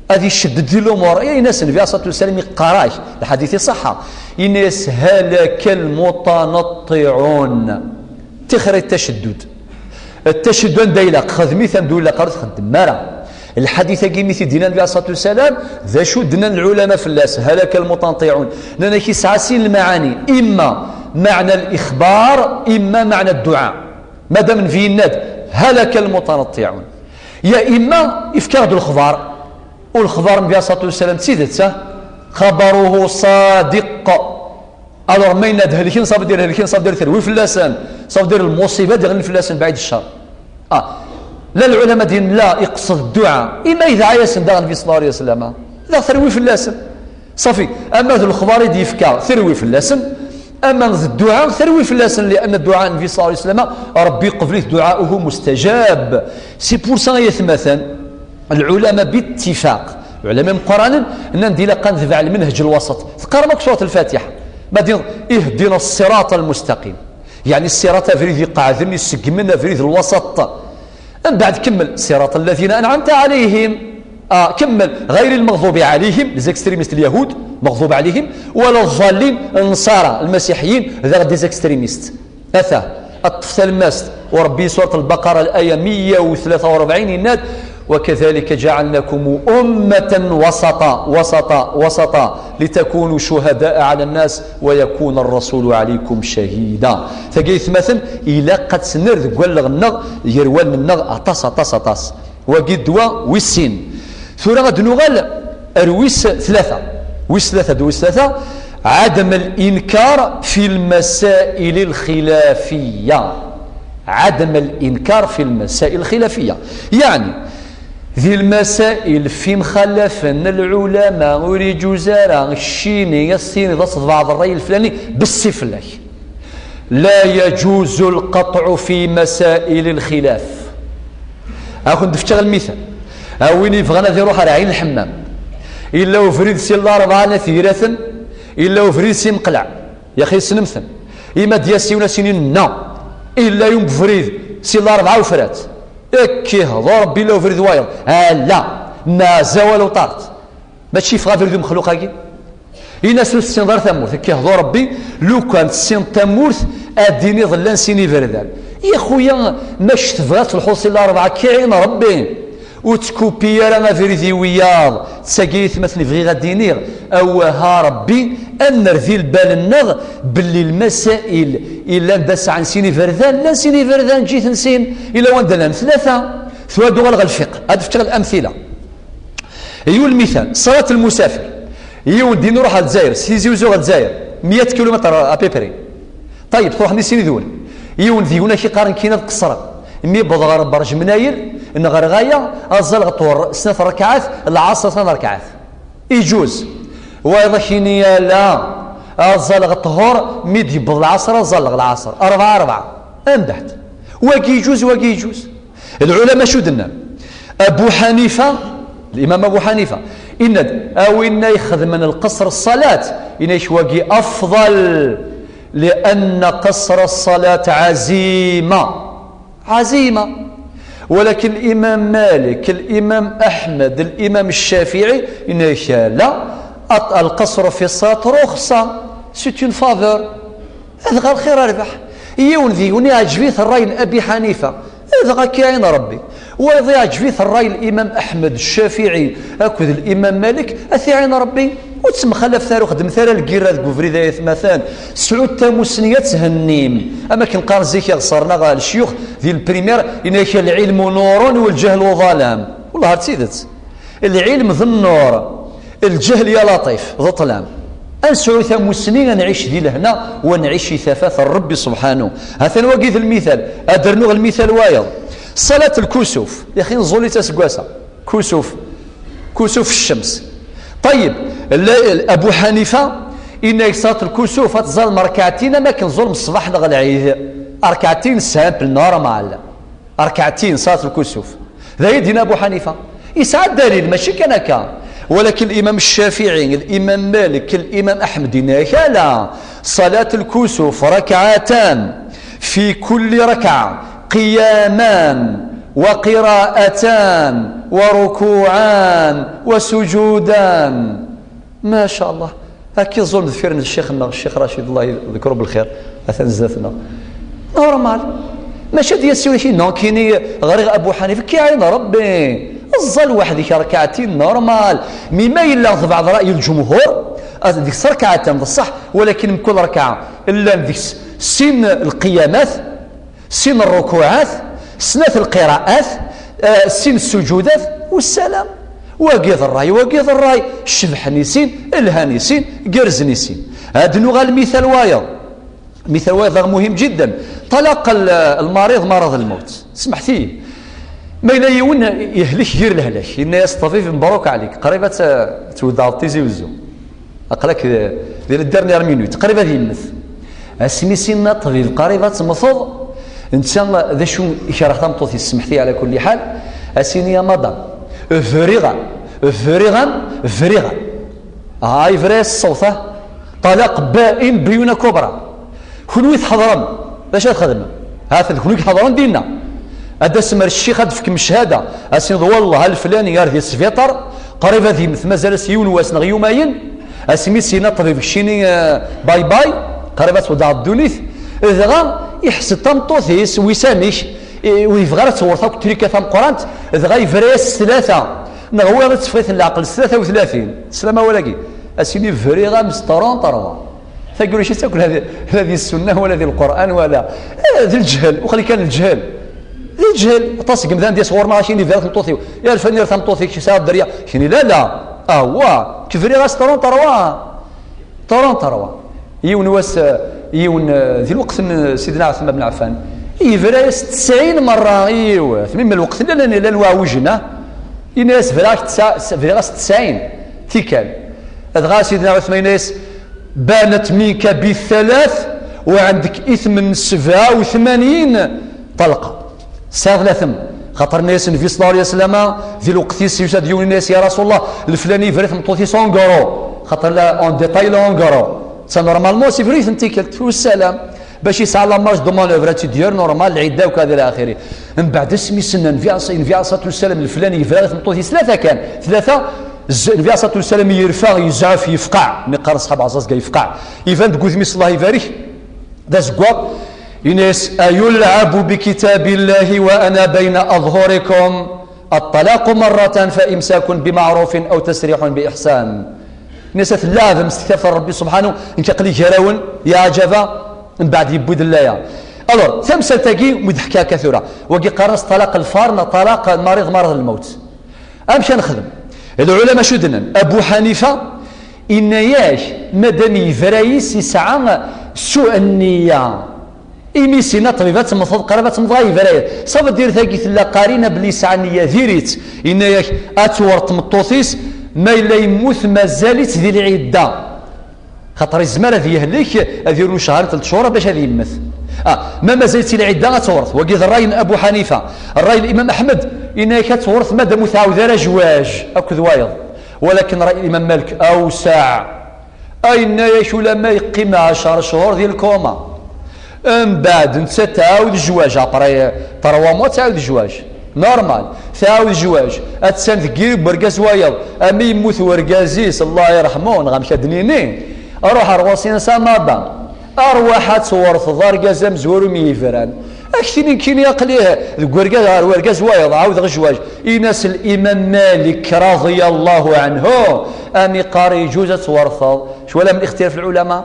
Ad icedded di lumuṛ. Yenna-as Nnbi alayhi ṣṣalatu wassalam, iqqar-ak, lḥadit iṣeḥḥa. Yenna-as: "Halaka lmutanaṭṭiɛun." Tixri taceddud. Taceddud anda ilaq, xdem-it anda ur ilaq ara txeddem ara. Lḥadit-agi mi t-id-yenna Nnbi alayhi ṣṣalatu wassalam, d acu d-nnan lɛulama fell-as? "Halaka lmutanaṭṭiɛun." Nnan-ak yesɛa sin lmaɛani, imma meɛna lixbar, imma meɛna dduɛa. Madam Nnbi yenna-d: "Halaka lmutanaṭṭiɛun." Ya imma ifka-aɣ-d lexbar, u lexbar n Nnbi alayhi ṣṣalatu wassalam d tidet, ah, xabaruhu ṣadiq. Alors, ma yenna-d helken, ça veut dire helken, ça veut dire terwi fell-asen, ça veut dire lmuṣiba d-iɣlin fell-asen, baɛid ccer. Ah, la lɛulama din la iqsed dduɛa, imma yedɛa-yasen daɣ Nnbi sallallahu alayhi wa sallam, daɣ terwi fell-asen. Ṣafi, ama d lexbar i d-yefka, terwi fell-asen, ama d dduɛa, terwi fell-asen, lianna dduɛa n Nnbi sallallahu alayhi wa sallam, Rebbi iqbel-it, duɛa'uhu mustajab. C'est pour ça, ay atmaten, lɛulama bittifaq, lɛulama imeqqranen, nnan-d ilaq ad netbeɛ lmenheǧ lwasaṭ. Teqqarem akk surat Lfatiḥa. Ma d-, ihdina ṣṣiraṭ almustaqim. Yeɛni ṣṣiraṭ, abrid iqeɛden, iseggmen, abrid lwasaṭ. Mbeɛd kemmel, ṣṣiraṭ alladina anɛamta ɛalayhim. Ah, kemmel, ɣayri lmeɣḍubi ɛalayhim, les extrémistes, lyahud, meɣḍub ɛalayhim, wala ḍallin, nṣara, lmasiḥiyin, daɣ des extrémistes. Ata, ṭṭef talmast, u Rebbi surat Lbaqara, laya meyya u tlata u rebɛin, yenna-d: "Wa kadhalika ja'alnakum ummatan wasata, wasata, wasata, litakunu shuhada'a 'ala an-nas wa yakuna ar-rasulu 'alaykum shahida." Tagi, ay atmaten, ilaq ad tt-nerr deg walleɣ-nneɣ, gar wallen-nneɣ, aṭas, aṭas, aṭas. Wagi ddwa wis sin. Tura ad nuɣal ar wis tlata. Wis tlata d wis tlata, عدم الإنكار في المسائل الخلافية. عدم الإنكار في المسائل الخلافية. Yeɛni, di lmasail fi mxalafen n lɛulama ur iǧuz ara keččini ad s-tiniḍ ad tḍebɛeḍ ṛṛay leflani, bessi fell-ak. لا يجوز القطع في مسائل الخلاف. Ad akent-d-fkeɣ lmital. A win yebɣan ad iruḥ ar Ɛin Lḥemmam. Illa ubrid si Larebɛa n At Yiraten, illa ubrid si Meqleɛ. Yaxi tessnem-ten. Ima d-yas yiwen ad s-yini: "Na." Illa yiwen ubrid si Larebɛa Ufrat. Akka ihḍu Rebbi, illa ubrid wayeḍ. Ala, mazal uṭart. Mačči yeffeɣ abrid umexluq-agi? Ini-as ur tessineḍ ara tamurt. Akka ihḍu Rebbi, lukan tessineḍ tamurt, ad d-tiniḍ llan sin iberdan. Ya xuya, mac tebɣa ad telḥuḍ si Larebɛa, kiɛin Rebbi. Ur ttkupi ara abrid i wiyaḍ. D tagi ay atmaten i bɣiɣ ad d-iniɣ. Awah a Rebbi, ad nerr di lbal-nneɣ belli lmasail illan d asɛan sin iberdan, llan sin iberdan, ǧǧit-ten sin, ila wanda llan tlata. Tura ad uɣaleɣ ɣer lfiqh, ad fkeɣ lamtila. Yiwen lmital, ṣṣalat lmusafir. Yiwen din iruḥ ɣer Lezzayer, si Tizi Uzzu ɣer Lezzayer, meyya kilumitr à peu près. Ṭayyeb, truḥem i sin idwel. Yiwen deg-wen ad k-iqqaren kina ad qeṣṣreɣ. Mi yewweḍ ɣer Berǧ Menayel, neɣ ɣer Ɣaya, aẓal ɣer ṭhur snat rrkaɛat, lɛaṣer tnat rrkaɛat. Iǧuz. Wayeḍ ad k-yini ala, aẓal ɣer ṭhur, mi d-yewweḍ lɛaṣer, aẓal ɣer lɛaṣer. Rebɛa, rebɛa. Ambeɛd. Wagi iǧuz, wagi iǧuz. Lɛulama acu d-nnan? Abu Ḥanifa, Limam Abu Ḥanifa, inna-d: "A winna ixedmen lqesr ṣṣalat", inna-k wagi afḍal, لأن قصر الصلاة عزيمة، عزيمة. ولكن الإمام مالك، الإمام أحمد، الإمام الشافعي، إنك لا، القصر في الصلاة رخصة، c'est une faveur. هذا غير خير ربح. يون ذي يون يعجبيه الرأي أبي حنيفة، هذا غا كيعين ربي. ويضيع جبيت الرأي الإمام أحمد، الشافعي، أكد الإمام مالك، أثيعين ربي. وتسمخلف ثارو خدم ثارا القيرة ذك وفريدة يثمثان. سعود تاموسنية تهنيم. أما كنقار زيك يغصرنا غا الشيوخ ذي البريمير، إنك العلم نور والجهل ظلام. والله هاد سيدت. العلم ذو النور، الجهل يا لطيف ذو الظلام. أنسعو ثاموسني نعيش ذي الهنا ونعيش في ثفاث الرب سبحانه. هذا واقي ذي المثال، أدرنو المثال وايض. صلاة الكسوف، يا أخي نزولي تسقواسا. كسوف، كسوف الشمس. طيب، ال-، أبو حنيفة إن صلاة الكسوف تزال ركعتين، ما كنزول من الصباح لغا العيد. ركعتين سامبل نورمال. ركعتين صلاة الكسوف. ذا يدين أبو حنيفة. يسعى الدليل، ماشي كان هكا. ولكن الإمام الشافعي، الإمام مالك، الإمام أحمد، إنك لا. صلاة الكسوف ركعتان، في كل ركعة قيامان وقراءتان وركوعان وسجودان. ما شاء الله. هاكي الظلم ذفيرن الشيخ النغ-، الشيخ رشيد، الله يذكره بالخير، أثنى زدتنا. نورمال. ماشي ديال السيوي شي نون كيني غريغ أبو حنيفة، كي عين ربي. الظل وحدك ركعتين نورمال. مما إلا في بعض رأي الجمهور، هذيك ركعتين بصح، ولكن من كل ركعة إلا ديك سين القيامات، سين الركوعات، سنات القراءات، آه، سين السجودات والسلام. واقيض الراي، واقيض الراي، شبحني سين، الهاني سين، قرزني سين. هاد نوغا المثال وايض. مثال وايض مهم جدا. طلاق ال-، المريض مرض الموت. سمحتي. ما إلا يون يهلك غير الهلاك. إن يا الطبيب مبروك عليك. قريبة تودع الطيزي والزو. Aql-ak, eh, di la dernière minute, qrib ad yemmet. Asmi sinna ṭṭbib, qrib ad temmteḍ, netta d acu ikreh tameṭṭut-is, smeḥti ɛla kulli ḥal, as-ini: "A madam, briɣ-am, briɣ-am, briɣ-am." Ah, yebra-yas ṣṣawt, ah. Ṭalaq bain, biyuna kubra. Kunwi tḥeḍrem, d acu ad txedmem? Ha-t-, d kunwi tḥeḍrem dinna. Ad d-tasem ar ccix, ad d-tefkem cchada. As-tiniḍ: "Wallah, a leflani ar di sbiṭar, qrib ad yemmet, mazal-as yiwen wass neɣ yumayen." Asmi s-yenna ṭṭbib: "Keččini, eh, bye bye, qrib ad tweddɛeḍ ddunit." Dɣa iḥsed tameṭṭut-is, wis amek, i, ur yebɣi ara ad tewret akk trika tameqqrant, dɣa yebra-yas s tlata, neɣ wayeḍ ad teffeɣ-iten leɛqel s tlata u tlatin. Teslam awal-agi? As-yini: "Briɣ-am s trente-trois." Tagricit akk la di, la di ssunna, wala di Lqur'an, wala, eh, d lǧehl, uxli kan lǧehl. D lǧehl. Aṭas n yemdanen d-yas ɣur-neɣ, akini: "Bɣiɣ tameṭṭut-iw." "Ya lfani, ar tameṭṭut-ik, tesɛa dderya." Kini: "La, la." Awa, kbriɣ-as trente-trois. Trente-trois. Yiwen wass, eh, yiwen, eh, di lweqt n Sidna Ɛuthman ben Ɛeffan, yebra-yas tesɛin merra, yiwet. Mi lweqt llan, llan waɛwujen, ah. Yenna-yas: "Briɣ-ak tesɛ-, briɣ-as tesɛin tikkal." Dɣa Sidna Ɛuthman yenna-yas: "بانت منك بالثلاث وعندك إثم سبعة وثمانين طلقة." Tesɛiḍ latem. Xaṭer yenna-yas Nnbi ṣella Llahu ɛalayhi wa sallam, di lweqt-is yusa-d yiwen yenna-yas: "Ya Rasul Llah, leflani yebra i tmeṭṭut-is en gros." Xaṭer la, en détail la en gros. Ta normalement, sibru-iten tikkelt. Wassalam. Bac yesɛa la marge de manœuvre, ad tt-id-yerr normal, lɛidda, ukad ila axiri. Mbeɛd asmi s-yenna Nnbi ɛas-, Nnbi ɛalayhi ṣṣalatu wassalam, leflani yebra i tmeṭṭut-is tlata kan. Tlata, z-, Nnbi ɛalayhi ṣṣalatu wassalam yerfa, yezɛef, yefqeɛ. Mi qqar ṣṣḥab ɛẓaẓ ga yefqeɛ. Iban deg wudem-is, Allah ibarik, d azeggaɣ. Yenna-yas: "أيلعب بكتاب الله وأنا بين أظهركم؟ الطلاق مرتان فإمساك بمعروف أو تسريح بإحسان." Yenna-yas: "Ad tlaɛbem s tektabt n Rebbi subḥanu, nekk aql-i gar-awen, ya ɛǧaba." Mbeɛd yewwi-d llaya. Alors, tamsalt-agi, mi d-ḥkiɣ akka tura, wagi qqaren-as ṭṭalaq lfar neɣ ṭṭalaq lmariḍ, marḍ lmawt. Amek ad nexdem? Lɛulama acu d-nnan? Abu Ḥanifa, inna-yak, madam yebra-yas, yesɛa suɛ nniya. Imi s-yenna ṭṭbib ad temmteḍ, qrib ad temmteḍ, ay yebra-yas. Ça veut dire tagi tella qarina belli yesɛa nniya diri-tt. Inna-yak ad tewret tmeṭṭut-is, ma yella yemmut mazal-itt di lɛidda. Xaṭer yezmer ad yehlek, ad yernu cehṛ, telt ccuṛ bac ad yemmet. Ah, ma mazal-itt i lɛidda ad tewret. Wagi d ṛṛay n Abu Ḥanifa. Ṛṛay n Imam Aḥmed, inna-yak ad tewret madam ur tɛawed ara jwaǧ akked wayeḍ. Walakin ṛṛay n Imam Malik awsaɛ. Ay yenna-yak ulamma yeqqim ɛecṛa cchur di lkuma. Mbeɛd netta tɛawed zzwaǧ, après trois mois tɛawed zzwaǧ. Normal. Tɛawed zzwaǧ. Attan deg yiri n urgaz wayeḍ. Ami yemmut urgaz-is, Allah yerḥmu, neɣ amek ad d-nini? Ruḥ ar ɣur-s, inna-s: "A mada, arwaḥ ad twerteḍ argaz amezwaru mi yebran." Ad k-tini nekkini aql-i deg urgaz, ɣer urgaz wayeḍ, ɛawdeɣ zzwaǧ. Inna-s Limam Malik, radiyallahu anhu, am iqqar, iǧuz ad twerteḍ. Cwala min ixtilaf lɛulama.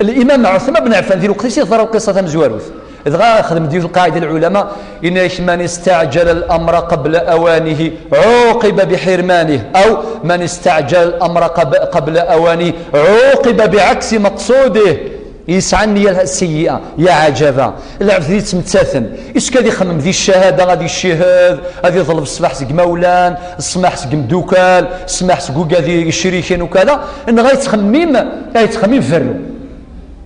Limam Ɛuthman ben Ɛeffan, di lweqt-is i teḍra lqissa tamezwarut. Dɣa xdem-d yiwet lqaɛida lɛulama, inna-k: "Man istaɛǧala al-amra qabla awanihi, ɛuqiba bi ḥirmanih." Aw: "Man istaɛǧala al-amra qab-, qabla awanihi, ɛuqiba bi ɛaksi maqsudih." Yesɛa nniya seyyi'a, ya ɛajaba. Lɛebd yettmettaten, isuk ad ixemmem di ccahada, ad iccihed, ad iḍleb ssmaḥ seg imawlan, ssmaḥ seg imdukal, ssmaḥ seg ugad icriken ukada, neɣ ad yettxemmim, ad yettxemmim berru.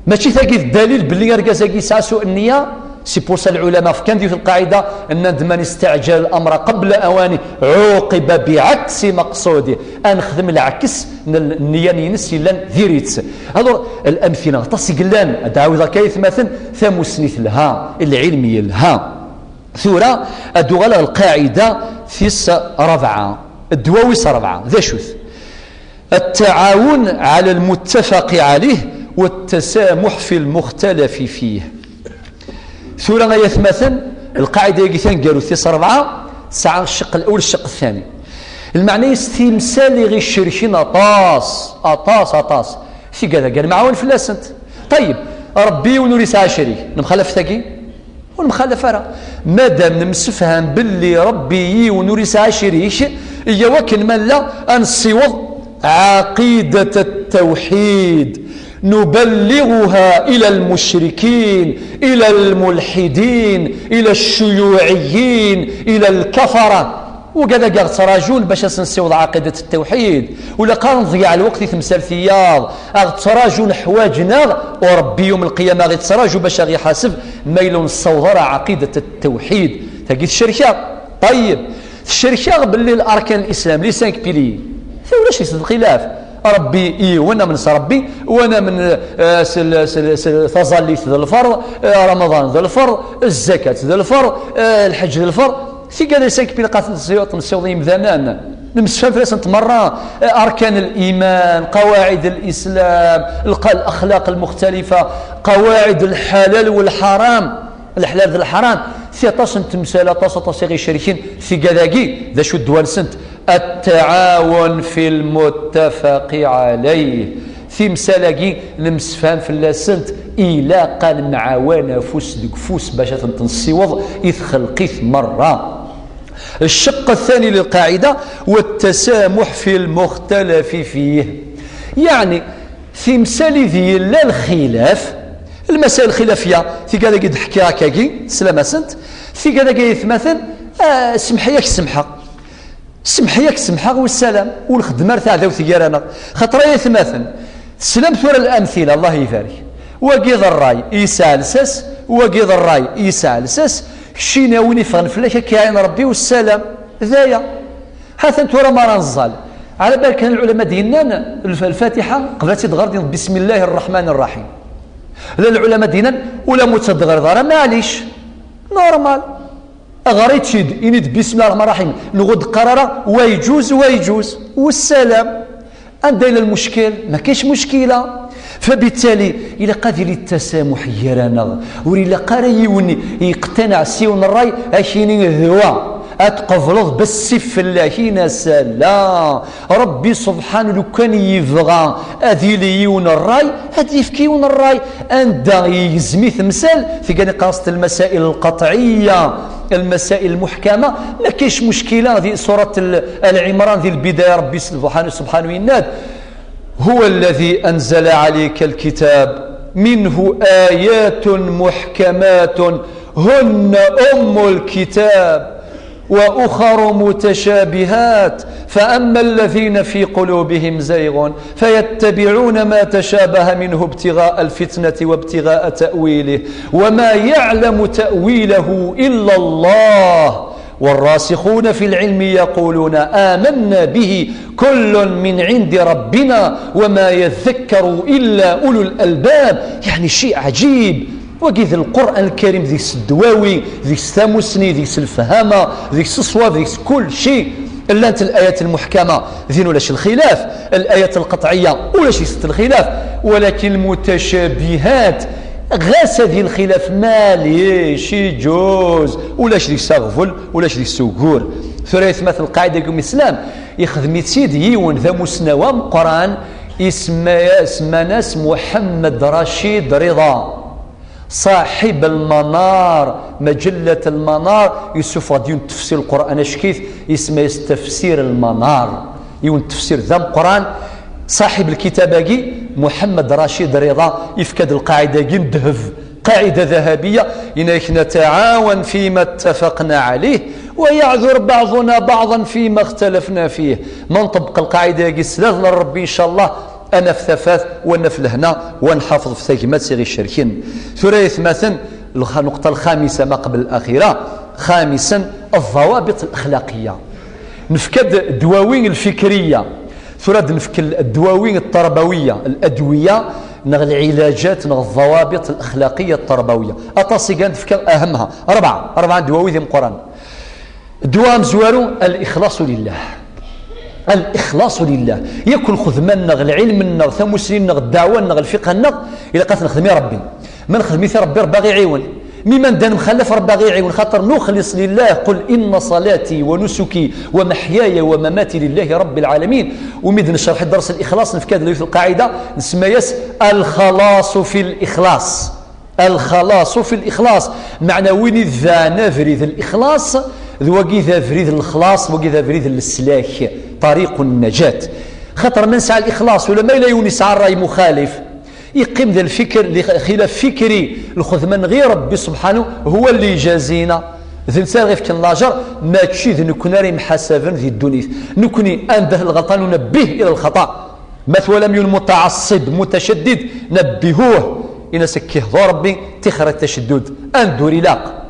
Mačči tagi d ddalil belli argaz-agi yesɛa suء nniya. C'est pour ça lɛulama fkan di lqaɛida, nnan-d: "Man istaɛǧala al-amra qabla awanihi, ɛuqiba bi ɛaksi maqsudih." Ad nexdem lɛeks n nniya-ines yellan diri-tt. Alors, lamthila aṭas i yellan, ad d-ɛawdeɣ kan aytmaten, tamussni telha, lɛilm yelha. Tura ad d-uɣaleɣ lqaɛida tis ṛebɛa, ddwawi s ṛebɛa, d acu-t? التعاون على المتفق عليه والتسامح في المختلف فيه. Tura ay atmaten, lqaɛida-agi taneggarut tis ṛebɛa tesɛa cceq l-ul, cceq ttani. Lmeɛna-is timsal i ɣ-icerken aṭas, aṭas, aṭas. Tigad-agi ad nemɛawan fell-asent. Ṭayyeb, Ṛebbi yiwen ur yesɛi acrik. Nemxalaf tagi? Ur nemxalaf ara. Madam nemsefham belli Ṛebbi yiwen ur yesɛi acrik, iyyaw akken ma nella ad nessiweḍ عقيدة التوحيد، نبلغها إلى المشركين، إلى الملحدين، إلى الشيوعيين، إلى الكفرة. Ugad-agi aɣ-ttrajun bac ad s-nessiweḍ ɛaqidat ttawḥid. Ur ilaq ara nḍeyyeɛ lweqt i temsal tiyaḍ. Aɣ-ttrajun, ḥwaǧen-aɣ, u Ṛebbi yum lqiyama aɣ-ittraju bac aɣ-iḥaseb ma yella ur nessaweḍ ara ɛaqidat ttawḥid. Tagi tcerk-aɣ. Ṭayyeb. Tcerk-aɣ belli l'arkan l'islam, les cinq piliers, ta ulac-itt lxilaf. Ṛebbi yiwen, amen s Ṛebbi, wa namen, eh, s l-, s l-, s l-, taẓallit d lferḍ, eh, Ramaḍan d lferḍ, zzakat d lferḍ, eh, lḥeǧ d lferḍ. Tigad-a cinq piliers qqaren nessiweḍ i yimdanen. Nemsefham fell-asent merra, eh, arkan liman, qawaɛid lislam, lqa-, laxlaq lmuxtalifa, qawaɛid lḥalal walḥaram. Leḥlal d leḥram, si aṭas n temsal, aṭas, aṭas i ɣ-icerken tigad-agi. D acu ddwa-nsent? التعاون في المتفق عليه. Timsal-agi nemsefham fell-asent, ilaq ad nemɛawan afus deg ufus bac ad tent-nessiweḍ i txelqit merra. الشق الثاني للقاعدة: والتسامح في المختلف فيه. Yeɛni, timsal i d-yella lxilaf, lmasail lxilafiya, tigad-agi d-ḥkiɣ akkagi, teslam-asent, tigad-agi ay atmaten, ah, semḥ-iyi ad k-semḥeɣ. Semḥ-iyi ad k-semḥeɣ, wassalam, ur nxeddem ara taɛdawt gar-aneɣ. Xaṭer ay atmaten, teslam tura lamtila, Allah ibarek. Wagi d ṛṛay yesɛa lsas, wagi d ṛṛay yesɛa lsas, keččini a win iffɣen fell-ak ad k-iɛin Ṛebbi, wassalam. D aya. Ha-t-an tura mi ara neẓẓal. Ɛla bal kan lɛulama d-yennan, lf-, Lfatiḥa, qbel ad tt-id-ɣer, d-yenna: "Bismillahi rraḥmani rraḥim." Llan lɛulama d-yennan, ula ma ur tt-id-teɣriḍ ara, maɛlic. Normal. Ɣer-itt-id, ini-d: "Bismillahi rraḥmani rraḥim." Neɣ ur d-qqar ara: "Wa yeǧuz, wa yeǧuz." Wassalam. Anda yella lmuckil? Ma kaync muckila. Fabittali, ilaq ad yili ttasamuḥ gar-aneɣ. Ur ilaq ara yiwen yeqtanaɛ s yiwen ṛṛay, ad k-yini: "D wa, ad tqebleḍ bessif fell-ak." Ini-as: "La, Ṛebbi subḥanu, lukan yebɣa ad yili yiwen ṛṛay, ad yefk yiwen ṛṛay." Anda yegzem i temsal, tigad-nni qqaren-as lmasail lqaṭɛiyya, lmasail lmuḥkama. Ma kaync muckila, di surat l-, Al Ɛimran, di lbidaya, Ṛebbi subḥanu, subḥanu yenna-d: "هو الذي أنزل عليك الكتاب منه آيات محكمات هن أم الكتاب وأخر متشابهات فأما الذين في قلوبهم زيغ فيتبعون ما تشابه منه ابتغاء الفتنة وابتغاء تأويله وما يعلم تأويله إلا الله والراسخون في العلم يقولون آمنا به كل من عند ربنا وما يذكر إلا أولو الألباب. يعني شيء عجيب. وكيد القرآن الكريم ذيك الدواوي، ذيك الثاموسني، ذيك الفهامة، ذيك الصواب، ذيك كل شيء. لانت الآيات المحكمة ذين ولاش الخلاف، الآيات القطعية ولاش الخلاف، ولكن المتشابهات غاس هذه الخلاف مالي شي جوز، ولاش ذيك ساغفل، ولاش ذيك سوغور. ثريث مثل القاعدة يقوم الإسلام يخدم يتسيد يون ذا مسنوى مقران، اسمه اسمه ناس محمد رشيد رضا، صاحب المنار، مجلة المنار، يوسف غادي تفسير القرآن أشكيث، اسمه تفسير المنار، يون تفسير ذا مقران. صاحب الكتاب أجي محمد رشيد رضا يفكد القاعدة أجي ندهف قاعدة ذهبية، إنك نتعاون فيما اتفقنا عليه ويعذر بعضنا بعضا فيما اختلفنا فيه. ما نطبق القاعدة أجي سلاد لربي إن شاء الله، أنا في ثفاث وأنا في الهنا ونحافظ في ثقمات سيغي الشركين. ثريث مثلا، الخ- النقطة الخامسة ما قبل الأخيرة، خامسا الضوابط الأخلاقية. نفكد الدواوين الفكرية، ثراد نفك الدواوين التربوية، الأدوية، نغ العلاجات، نغ الضوابط الأخلاقية التربوية. أطاسي كانت فكر أهمها أربعة، أربعة دواوي ذي مقران. الدواء مزوارو الإخلاص لله. الإخلاص لله. يكون خذمان نغ العلم نغ ثموسين نغ الدعوة نغ الفقه نغ إلى قتل خدمي ربي. من خدمي ربي ربي غير يعيون. مما ندان مخلف ربي غير يعيون. خاطر نخلص لله، قل إن صلاتي ونسكي ومحياي ومماتي لله رب العالمين. وميد نشرح درس الإخلاص نفكاد ليوث القاعدة نسميس الخلاص في الإخلاص. الخلاص في الإخلاص. معنى وين إذا نفرد الإخلاص، ذو وقي ذا فريد الإخلاص، وقي ذا فريد السلاك، طريق النجاة. خاطر من سعى الإخلاص ولا ما إلا يونس على الرأي مخالف، يقيم ذا الفكر لخلاف فكري، الخذ من غير ربي سبحانه هو اللي يجازينا. ذي نسال غير في كن لاجر، ما تشيد نكون ريم حسابا ذي الدنيا. نكوني أنده الغلطان ونبيه إلى الخطأ. مثلا لم يكن متعصب متشدد، نبهوه. إن سكيه ذو ربي تخرج تشدد. أن دوري لاق.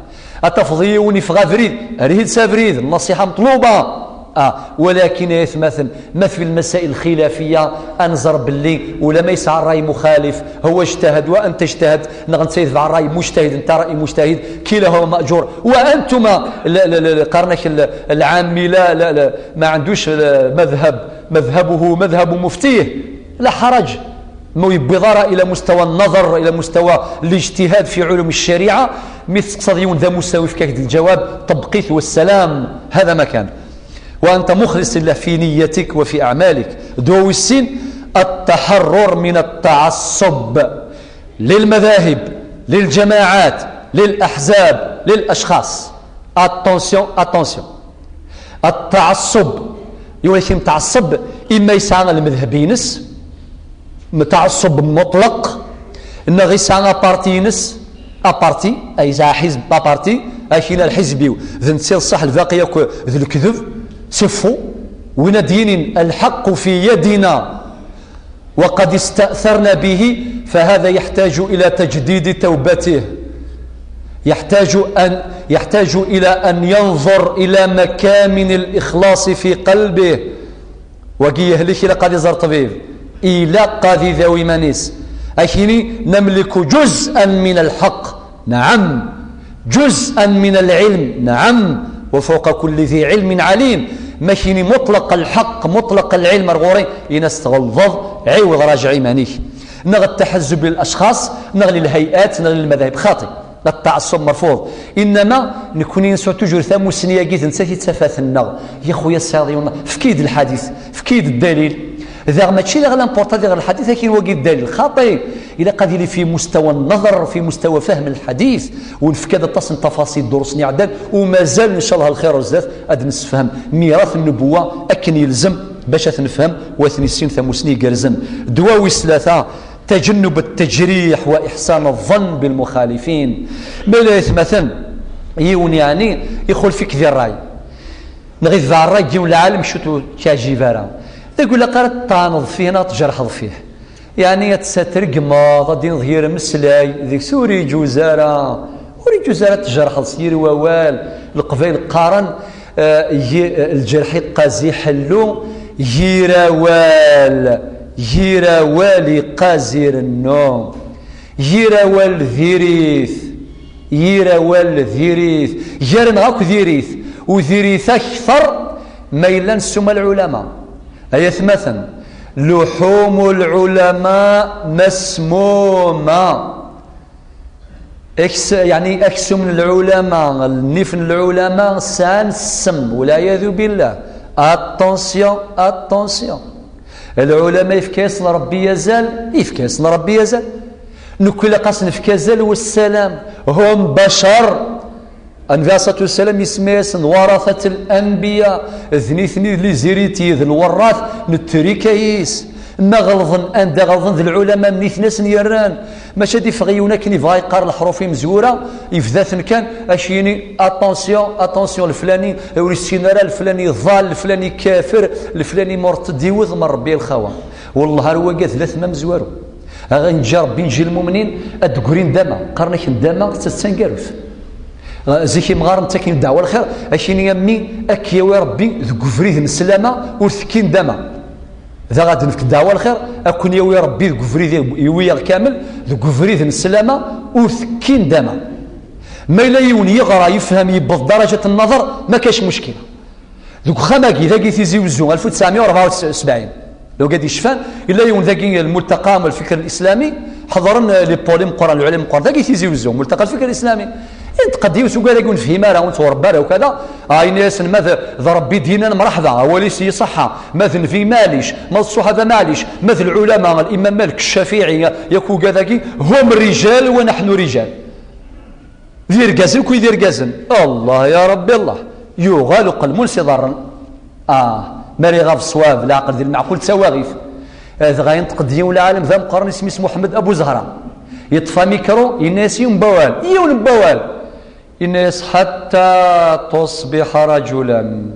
أتفضي ونفغى فريد، ريد سافريد، النصيحة مطلوبة. آه، ولكن يا إثماثن، ما في المسائل الخلافية أنظر باللي ولا ما يسعى الرأي مخالف، هو اجتهد وأنت اجتهد، نغن سيد الرأي مجتهد، أنت رأي مجتهد، كلاهما مأجور. وأنتما ل-، ل-، ل-، قرنك ال-، العامي لا، لا، لا، ما عندوش، آه، مذهب، مذهبه مذهب مفتيه، لا حرج. ما يبضر إلى مستوى النظر، إلى مستوى الاجتهاد في علوم الشريعة، مثل تقصد يون ذا مستوى في كاك الجواب، طبقيت والسلام، هذا ما كان. وأنت مخلص لله في نيتك وفي أعمالك. دو السين، التحرر من التعصب للمذاهب، للجماعات، للأحزاب، للأشخاص. Attention, attention. التعصب، يولي متعصب، إما يسعى المذهب ينس، متعصب مطلق، إنه يسعى بارتي ينس، أبارتي، أي يسعى حزب أبارتي، أكينا الحزبي، ذن تصير الصح الباقي يكو ذو الكذب، سفو، وين دينين الحق في يدنا، وقد استأثرنا به، فهذا يحتاج إلى تجديد توبته، يحتاج أن، يحتاج إلى أن ينظر إلى مكامن الإخلاص في قلبه. وقي يهلك إلى قاضي زار طبيب، إلى قاضي ذوي مانيس. أكيني نملك جزءا من الحق، نعم، جزءا من العلم، نعم، وفوق كل ذي علم عليم. ماشيني مطلق الحق، مطلق العلم الغوري، إنس تغلظ، عيوض راجع إيمانيك. نغ التحزب للأشخاص، نغ للهيئات، نغ للمذاهب، خاطئ. التعصب مرفوض. إنما نكوني نسو توجور ثاموسنية كيف نساتي تفات النغ. يا خويا السعيد، فكيد الحديث، فكيد الدليل. إذا ما تشيل غير لامبورطا ديال الحديث، لكن هو الدليل خاطئ. إلا قد يلي في مستوى النظر، في مستوى فهم الحديث، ونفكاد التصن تفاصيل دروس نعدل، وما زال إن شاء الله الخير والزاف أد نسفهم ميراث النبوة أكن يلزم باش أثنفهم وأثني السين ثموسني قرزن. دواوي ثلاثة، تجنب التجريح وإحسان الظن بالمخالفين. ما لا يثمثن يون يعني يخول فيك ذي الرأي. نغيث ذا الرأي يون العالم شو تعجب راه. يقول لك: "قرأت طانض فيه، ناط جرحض فيه." يعني تسترق ما غادي نظهر مسلاي، ذيك سوري جوزارة. وري جوزارة تجرحض سير ووال. Leqbayel qqaren, eh, yi-, eh, lǧerḥ iqqaz iḥellu, yir awal, yir awal iqqaz irennu, yir awal diri-t, yir awal diri-t, gar-nneɣ akk diri-t, u diri-t akter ma yella nessuma lɛulama. Ay atmaten, luḥumu lɛulama masmuma. Aks-, yeɛni aksum n lɛulama, nnif n lɛulama sɛan ssem, walɛiyadu billah. Attention, attention. Lɛulama yefka-yasen Ṛebbi azal, yefka-yasen Ṛebbi azal. Nekk ilaq-as nefk azal wessalam. Hum bacar. Anbi alayhi ṣṣalatu wassalam isemma-yasen waratat l-anbiya, d nitni d les héritiers, d lwerrat n ttrika-is. Ma ɣelḍen, anda ɣelḍen d lɛulama n nitni asen-yerran. Maca ad iffeɣ yiwen akken ibɣa yeqqar leḥruf imezwura, yebda-ten kan, ad ak-yini attention, attention, leflani ur issin ara, leflani ḍal, leflani kafir, leflani murted, iwet ma Ṛebbi lxawa. Wellah ar wagi d latma amezwaru. Aɣ-, nǧi Ṛebbi, nǧi lmumnin, ad d-ggrin dama. Qqaren-ak ndama, d taneggarut. Zik imɣaren ttakin ddeɛwa lxir, ad ak-yini a mmi, ad k-yawi Ṛebbi deg ubrid n sslama, ur tekkin dama. Da ad nefk ddeɛwa lxir, ad ken-yawi Ṛebbi deg ubrid, iwi-yaɣ kamel, deg ubrid n sslama, ur tekkin dama. Ma yella yiwen yeɣra, yefhem, yewweḍ darajat n nnaḍer, ma kac muckila. Deg uxxam-agi, dagi Tizi Wezzu, alef u tesɛemya u rebɛa u sebɛin. Dagi ad yecfan, yella yiwen dagi, lmultaqa am lfikr lislami, ḥeḍren, eh, les pôles imeqqranen, lɛula imeqqranen, dagi Tizi Wezzu, multaqa lfikr lislami. Inṭeq-d yiwet ugar agi ur nefhim ara, ur nettɣurab ara ukada, ah, yenna-yasen ma d, d Ṛebbi d-yennan merḥba, awal-is yeṣṣeḥḥa, ma d nnbi maɛlic, ma d ṣṣuḥaba maɛlic, ma d lɛulama, limam Malik, Ccafiɛi, yak ugad-agi, hum rijal wa naḥnu rijal. D irgazen kuy d irgazen. Allah ya Ṛebbi Allah. Yuɣal uqelmun s iḍarren. Ah, ma ara iɣab ṣṣwab, leɛqel di lmeɛqul d tawaɣit. Eh, dɣa yenṭeq-d yiwen lɛalem d ameqqran, isem-is Muḥemmed Abu Zahra. Yeṭṭef amikru, yenna-yas yiwen n wawal, yiwen n wawal. Yenna-yas: "Ḥatta tuṣbiḥa raǧulan."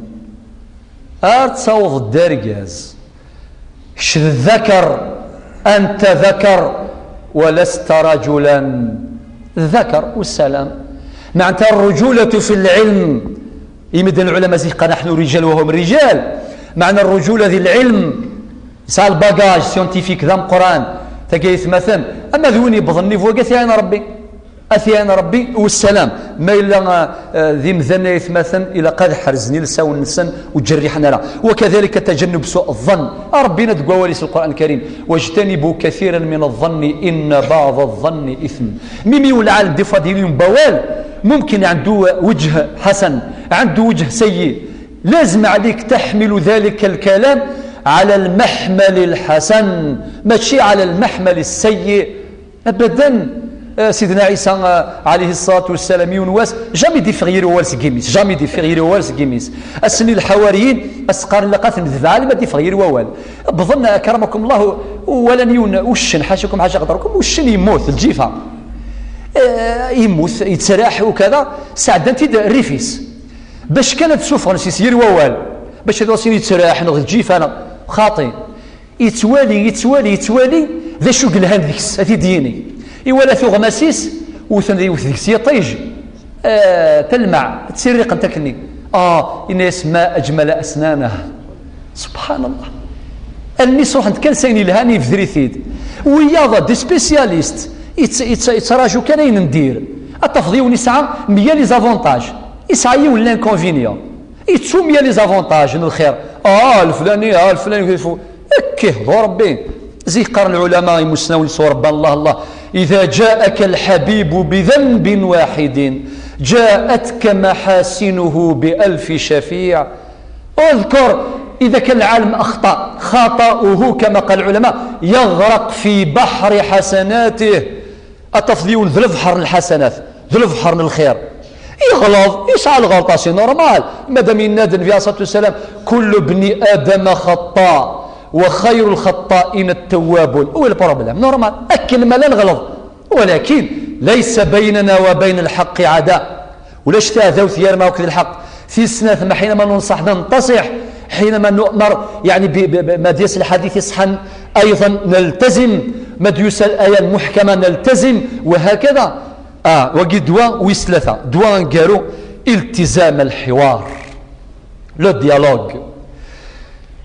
Ar tawḍeḍ d argaz. Kečč d ذكر، أنت ذكر ولست رجلا. ذكر والسلام. معناتها الرجولة في العلم. Imdanen lɛulama zik qqaren: "نحن رجال وهم رجال". معنى الرجولة ذي العلم. Yesɛa le bagage scientifique d ameqqran. Tagi aytmaten. Ama d win yewwḍen niveau-agi, ad t-iɛin Ṛebbi. Ad t-iɛin Ṛebbi, wassalam. Ma yella, eh, d imdanen aytmaten, ilaq ad ḥerzen ilsawen-nsen, ur ǧerriḥen ara. وكذلك تجنب سوء الظن. Ṛebbi yenna-d deg wawal-is Lqur'an Lkarim: "واجتنبوا كثيرا من الظن إن بعض الظن إثم". Mimi ul lɛalem, des fois, d-yini yiwen n wawal, ممكن عنده وجه حسن، عنده وجه سيء. لازم عليك تحمل ذلك الكلام على المحمل الحسن، ماشي على المحمل السيء. Abadan. Eh, Sidna Ɛisa, eh, ɛalayhi ṣṣalatu wassalam, yiwen wass, jamais d-iffeɣ yir wawal seg imi-s, jamais d-iffeɣ yir wawal seg imi-s. Ass-nni lḥawariyin, as-qqaren ilaq ad t-nedbeɛ alma d-iffeɣ yir wawal. Wwḍen, akramakum Allah, u-, walan yiwen uccen, ḥacakum ḥaca qadrukum, uccen yemmut, lǧifa. Eh, yemmut, yettraḥ, ukada, sɛeddan-t-id rrif-is. Bac kan ad d-ssuffɣen s-, s yir wawal, bac ad as-yini yettraḥ, neɣ d lǧifa, neɣ xaṭi. Yettwali, yettwali, yettwali d acu yelhan deg-s, ad t-id-yini. Iwala tuɣmas-is, wten, iwet deg-s yiṭij, eh, talmaɛ, ttirriqent akkenni. Ah, yenna-yas: "ما أجمل أسنانه". Subḥanallah. Allen-is ruḥent kan s ayen yelhan, yebder-it-id. Wiyaḍ d spécialistes, yett-, yett-, yettraǧu kan ayen n dir. Ad tafeḍ yiwen yesɛa meyya les avantages, yesɛa yiwen l'inconvénient. Yettu meyya les avantages n lxir. Ah, leflani, ah, leflani, Akka ihḍu Ṛebbi. Zik qqaren lɛulama imusnawen s uṛebban, Allah, Allah: "إذا جاءك الحبيب بذنب واحد جاءتك محاسنه بألف شفيع". اذكر إذا كان العالم أخطأ، خطأه كما قال العلماء يغرق في بحر حسناته. Ad tafeḍ yiwen d lebḥer n lḥasanat, d lebḥer n lxir. Yeɣleḍ, yesɛa lɣelṭa, c'est normal. Madam yenna-d Nnbi alayhi ṣṣalatu wassalam: "كل ابن آدم خطاء وخير الخطائين التوابون". Où est le problème? Normal. Akken ma la neɣleḍ. ولكن ليس بيننا وبين الحق عداء. Ulac taɛdawt gar-neɣ akked lḥeqq. Tis snat, ma حينما ننصح ننتصح، حينما نؤمر، يعني، ب-، ب-، ب-، ما ديس الحديث يصحن، أيضا نلتزم، ما ديوس الآية المحكمة نلتزم، وهكذا. Ah, wagi ddwa wis tlata, ddwa aneggaru, التزام الحوار, le dialogue.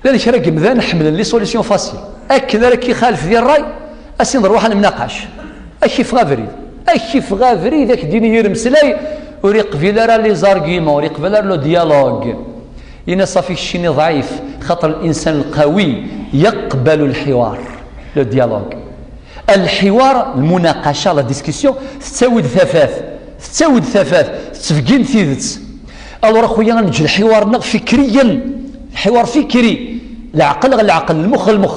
Llan kra n yimdanen ḥemmlen les solutions faciles. Akken ara k-ixalef di ṛṛay, ad s-iniḍ ṛwaḥ ad nemnaqac. Ad k-iffeɣ abrid. Ad k-iffeɣ abrid, ad k-d-yini yir meslay, ur iqbil ara les arguments, ur iqbil ara le dialogue. Yenna-as: صافي, keččini ضعيف, خاطر الإنسان القوي يقبل الحوار, le dialogue. الحوار, المناقشة, la discussion, tettawi-d tafat, tettawi-d tafat, tettbeggin tidet. Alors, a xuya, ad neǧǧ lḥiwar-nneɣ fikriyen, lḥiwar fikri, leɛqel ɣer leɛqel, lmux ɣer lmux,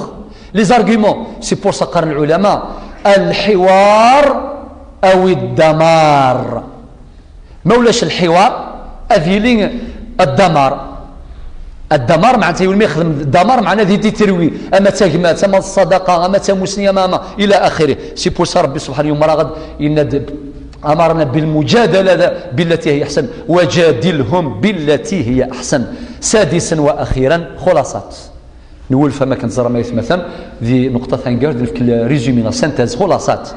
les arguments. C'est pour ça qqaren lɛulama: الحوار أو الدمار. Ma ulac lḥiwar, ad yili ddamar. Ddamar, meɛna yiwen mi yexdem ddamar, meɛna di détruit, ama d tagmat, ama d ṣṣadaqa, ama d tamusni, ama, ama, ila axiri. C'est pour ça Rebbi subḥanahu wa taɛala yenna-d: أمرنا بالمجادلة بالتي هي أحسن وجادلهم بالتي هي أحسن. سادسا وأخيرا، خلاصة. Nwulef am akken teẓram ay atmaten, di nuqṭa taneggarut, nefk résumé neɣ synthèse, xulaṣat.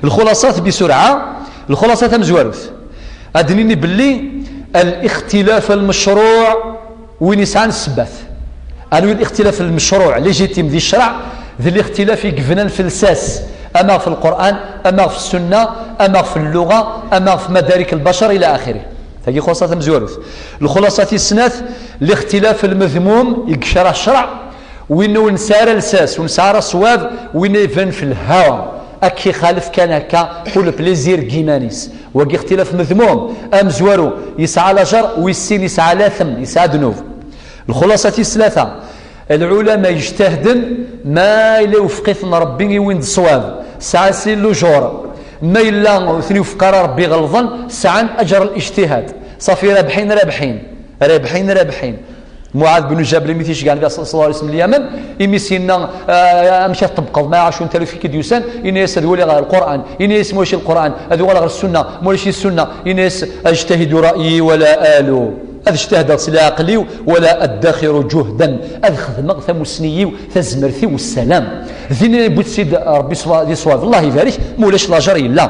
Lxulaṣat bisurɛa, lxulaṣa tamezwarut. Ad d-nini belli الاختلاف المشروع, win yesɛan ssebbat. Anwi الاختلاف المشروع, légitime di ccreɛ, d الاختلاف i yebnan f lsas, ama ɣef Lqur'an, ama ɣef Ssunna, ama ɣef lluɣa, ama ɣef madarik lbacar, ila axiri. Tagi xulaṣa tamezwarut. Lxulaṣa tis snat, الاختلاف المذموم, i yekreh ccreɛ, win ur nesɛi ara lsas, ur nesɛi ara ṣṣwab, win iban f lhawa, ad k-ixalef kan akka, pour le plaisir n yiman-is. Wagi اختلاف مذموم, amezwaru yesɛa lajer, wis sin yesɛa latem, yesɛa ddnub. Lxulaṣa tis tlata, lɛulama yejtahden, ma yella iwefq-iten Rebbi i win d ṣṣwab, sɛan sin lujur. Ma yella ur ten-iwefq ara Rebbi, ɣelḍen, sɛan aǧer lijtihad. Ṣafi, rabḥin, rabḥin, rabḥin, rabḥin. Muɛad bin Ǧabel, imi t-iceggeɛ Nnbi ṣalla Llahu ɛalayhi wa sallam Lyamen, imi s-yenna, ah, amek ad tṭebbqeḍ, ma ɛacu n taluft i k-id-yusan, yenna-yas: ad waliɣ Lqur'an. Yenna-yas: ma ulac Lqur'an, ad uɣaleɣ ɣer Ssunna. Ma ulac Ssunna, yenna-yas: أجتهد رأيي ولا آلو, ad jtahdeɣ s leɛqel-iw, ولا أدخر جهدا, ad xedmeɣ tamusni-iw, tazmert-iw, ssalam. Din yewwi-tt-id Rebbi ṣṣwa-, di ṣṣwab. Allah ibarek, ma ulac lajer yella.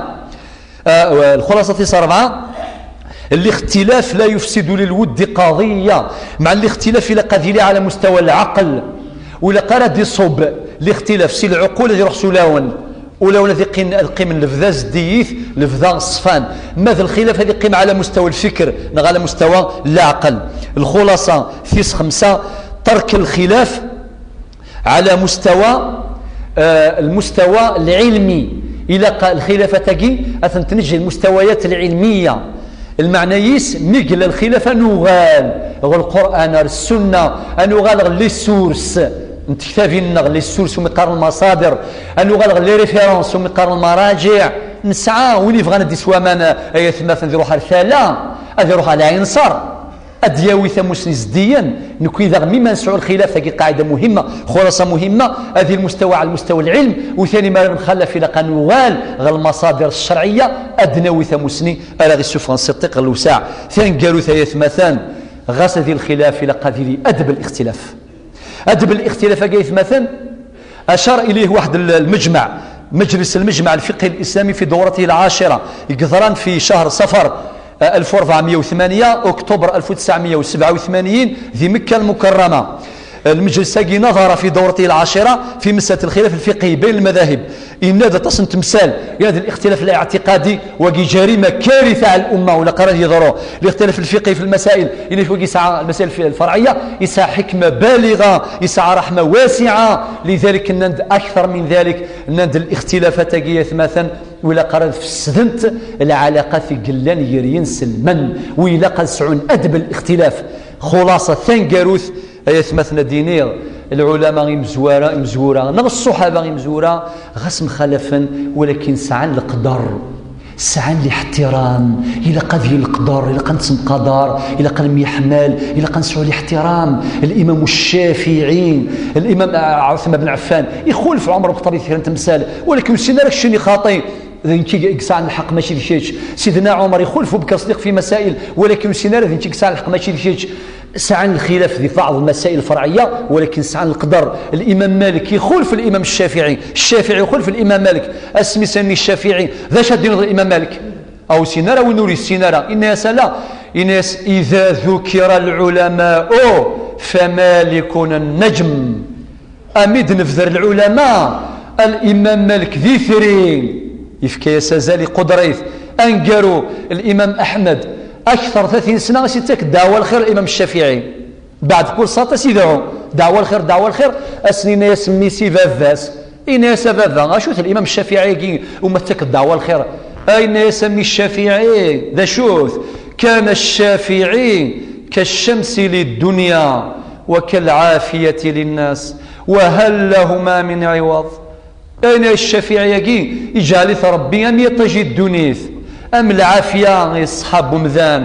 Ah, lxulaṣa tis rebɛa, الاختلاف لا يفسد للود قضية. Meɛna الاختلاف ilaq ad yili ɛla mustawa lɛaqel. Ur ilaq ara ad iṣubb الاختلاف si lɛuqul ad iruḥ s ulawen. Ulawen ad iqqin-, ad qqimen lebda zeddigit, lebda ṣfan. Ma d lxilaf ad iqqim ɛla mustawa lfikr, neɣ ɛla mustawa leɛqel. Lxulaṣa tis xemsa, ترك الخلاف على مستوى, آه, المستوى العلمي. Ilaq lxilafat-agi ad tent-neǧǧ lmustawayat lɛilmiya. Lmeɛna-is, mi yella lxilaf, ad nuɣal ɣer Lqur'an, ɣer Ssunna, ad nuɣal ɣer les sources n tektabin-nneɣ, les sources umi qqaren lmaṣadir, ad nuɣal ɣer les références umi qqaren lmaraǧiɛ. Nesɛa win yebɣan ad d-iswa aman, ay atmaten, ad iruḥ ar tala, ad iruḥ ar lɛinṣer. Ad d-yawi tamusni zeddigen, nekni daɣen mi ma nesɛu lxilaf, tagi qaɛida muhimma, xulaṣa muhimma, ad yili lmustawa ɛla lmustawa lɛilm, u tani ma ara nxalaf ilaq ad nuɣal ɣer lmaṣadir ccerɛiyya, ad d-nawi tamusni ara ɣ-issufɣen si ṭṭiq ɣer lewseɛ. Taneggarut ay atmaten, ɣas ad yili lxilaf ilaq ad yili adab lixtilaf. Adab lixtilaf-agi ay atmaten, أشار إليه واحد المجمع، مجلس المجمع الفقهي الإسلامي في دورته العاشرة, yeḍran في شهر صفر, آه, ألف وأربعمية وثمانية, أكتوبر ألف وتسعمية وسبعة وثمانين, di Mekka Lmukarrama. Lmejlis-agi نظر في دورته العاشرة في مسألة الخلاف الفقهي بين المذاهب. Yenna-d aṭas n temsal, yenna-d الاختلاف الاعتقادي, wagi jarima, karitha ɛla lumma, ur ilaq ara ad yeḍru. الاختلاف الفقهي في المسائل, yenna-d wagi yesɛa lmasail lferɛiyya, yesɛa ḥikma baliɣa, yesɛa ṛṛeḥma wasiɛa. Lidalik nnan-d akter min dalik, nnan-d lixtilafat-agi ay atmaten, ur ilaq ara ad fesdent lɛalaqat i yellan gar yinselmen, u ilaq ad sɛun adab lixtilaf. Xulaṣa taneggarut, ay atmaten, ad d-iniɣ, lɛulama imezwura, imezwura, neɣ ṣṣuḥaba imezwura, ɣas mxalafen, walakin sɛan leqder, sɛan liḥtiram. Ilaq ad yili leqder, ilaq ad nettemqadar, ilaq ad nemyeḥmal, ilaq ad nesɛu liḥtiram. Limam Ccafiɛi, limam, ah, Ɛuthman ben Ɛeffan, ixulef Ɛumer Lxeṭṭab di kra n temsal, walakin ur ssin ara keččini xaṭi. D nekk i yesɛan lḥeqq, mačči d kečč. Sidna Ɛumer ixulef Bubekr Ṣdiq fi masail, walakin ur ssin ara d nekk i yesɛan lḥeqq, mačči d kečč. Sɛan lxilaf di baɛḍ lmasail lferɛiyya, walakin sɛan leqder. Limam Malik ixulef limam Ccafiɛi, Ccafiɛi ixulef limam Malik. Asmi s-nnan i Ccafiɛi: d acu ad d-tiniḍ ɣef limam Malik? Ur yessin ara win ur yessin ara. Yenna-yas: ala, Ines, إذا ذكر العلماء فمالك النجم. Ami d-nebder lɛulama, Al-Imam Malik d itri, yefka-yas azal, iquder-it. Aneggaru, Al-Imam Aḥmed, akteṛ tatin sna i s-ittak ddeɛwa lxir Al-Imam Ccafiɛi. Beɛd kul saṭ a s-idɛu, ddeɛwa lxir, ddeɛwa lxir, a s-nini-as mmi-s i baba-s. Ini-as a baba, acu-t Al-Imam Ccafiɛi-agi uma tettak ddeɛwa lxir? A, yenna-yas a mmi Ccafiɛi, d acu-t? كان الشافعي كالشمس للدنيا وكالعافية للناس وهل لهما من عوض. Ayen ay Ccafiɛi-agi iǧɛel-it Ṛebbi am yiṭij i ddunit, am lɛafya i ṣṣeḥḥa n umdan.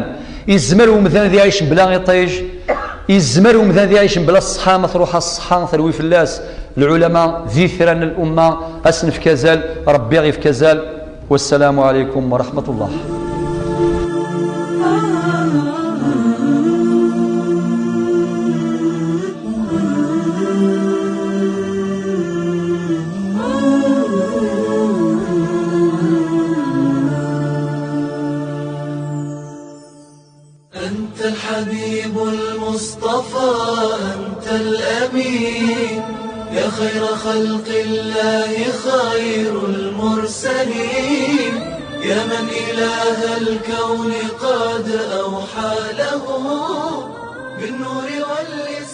Yezmer umdan ad iɛic mebla iṭij? Yezmer umdan ad iɛic mebla ṣṣeḥḥa? Ma truḥ-as ṣṣeḥḥa, terwi fell-as. Lɛulama d itran n lumma, ad s-nefk azal, Ṛebbi ad ɣ-yefk azal. Wassalamu ɛalaykum wa raḥmatu llah. أنت الحبيب المصطفى، أنت الأمين، يا خير خلق الله، خير المرسلين، يا من إله الكون قد أوحى له بالنور والإسلام.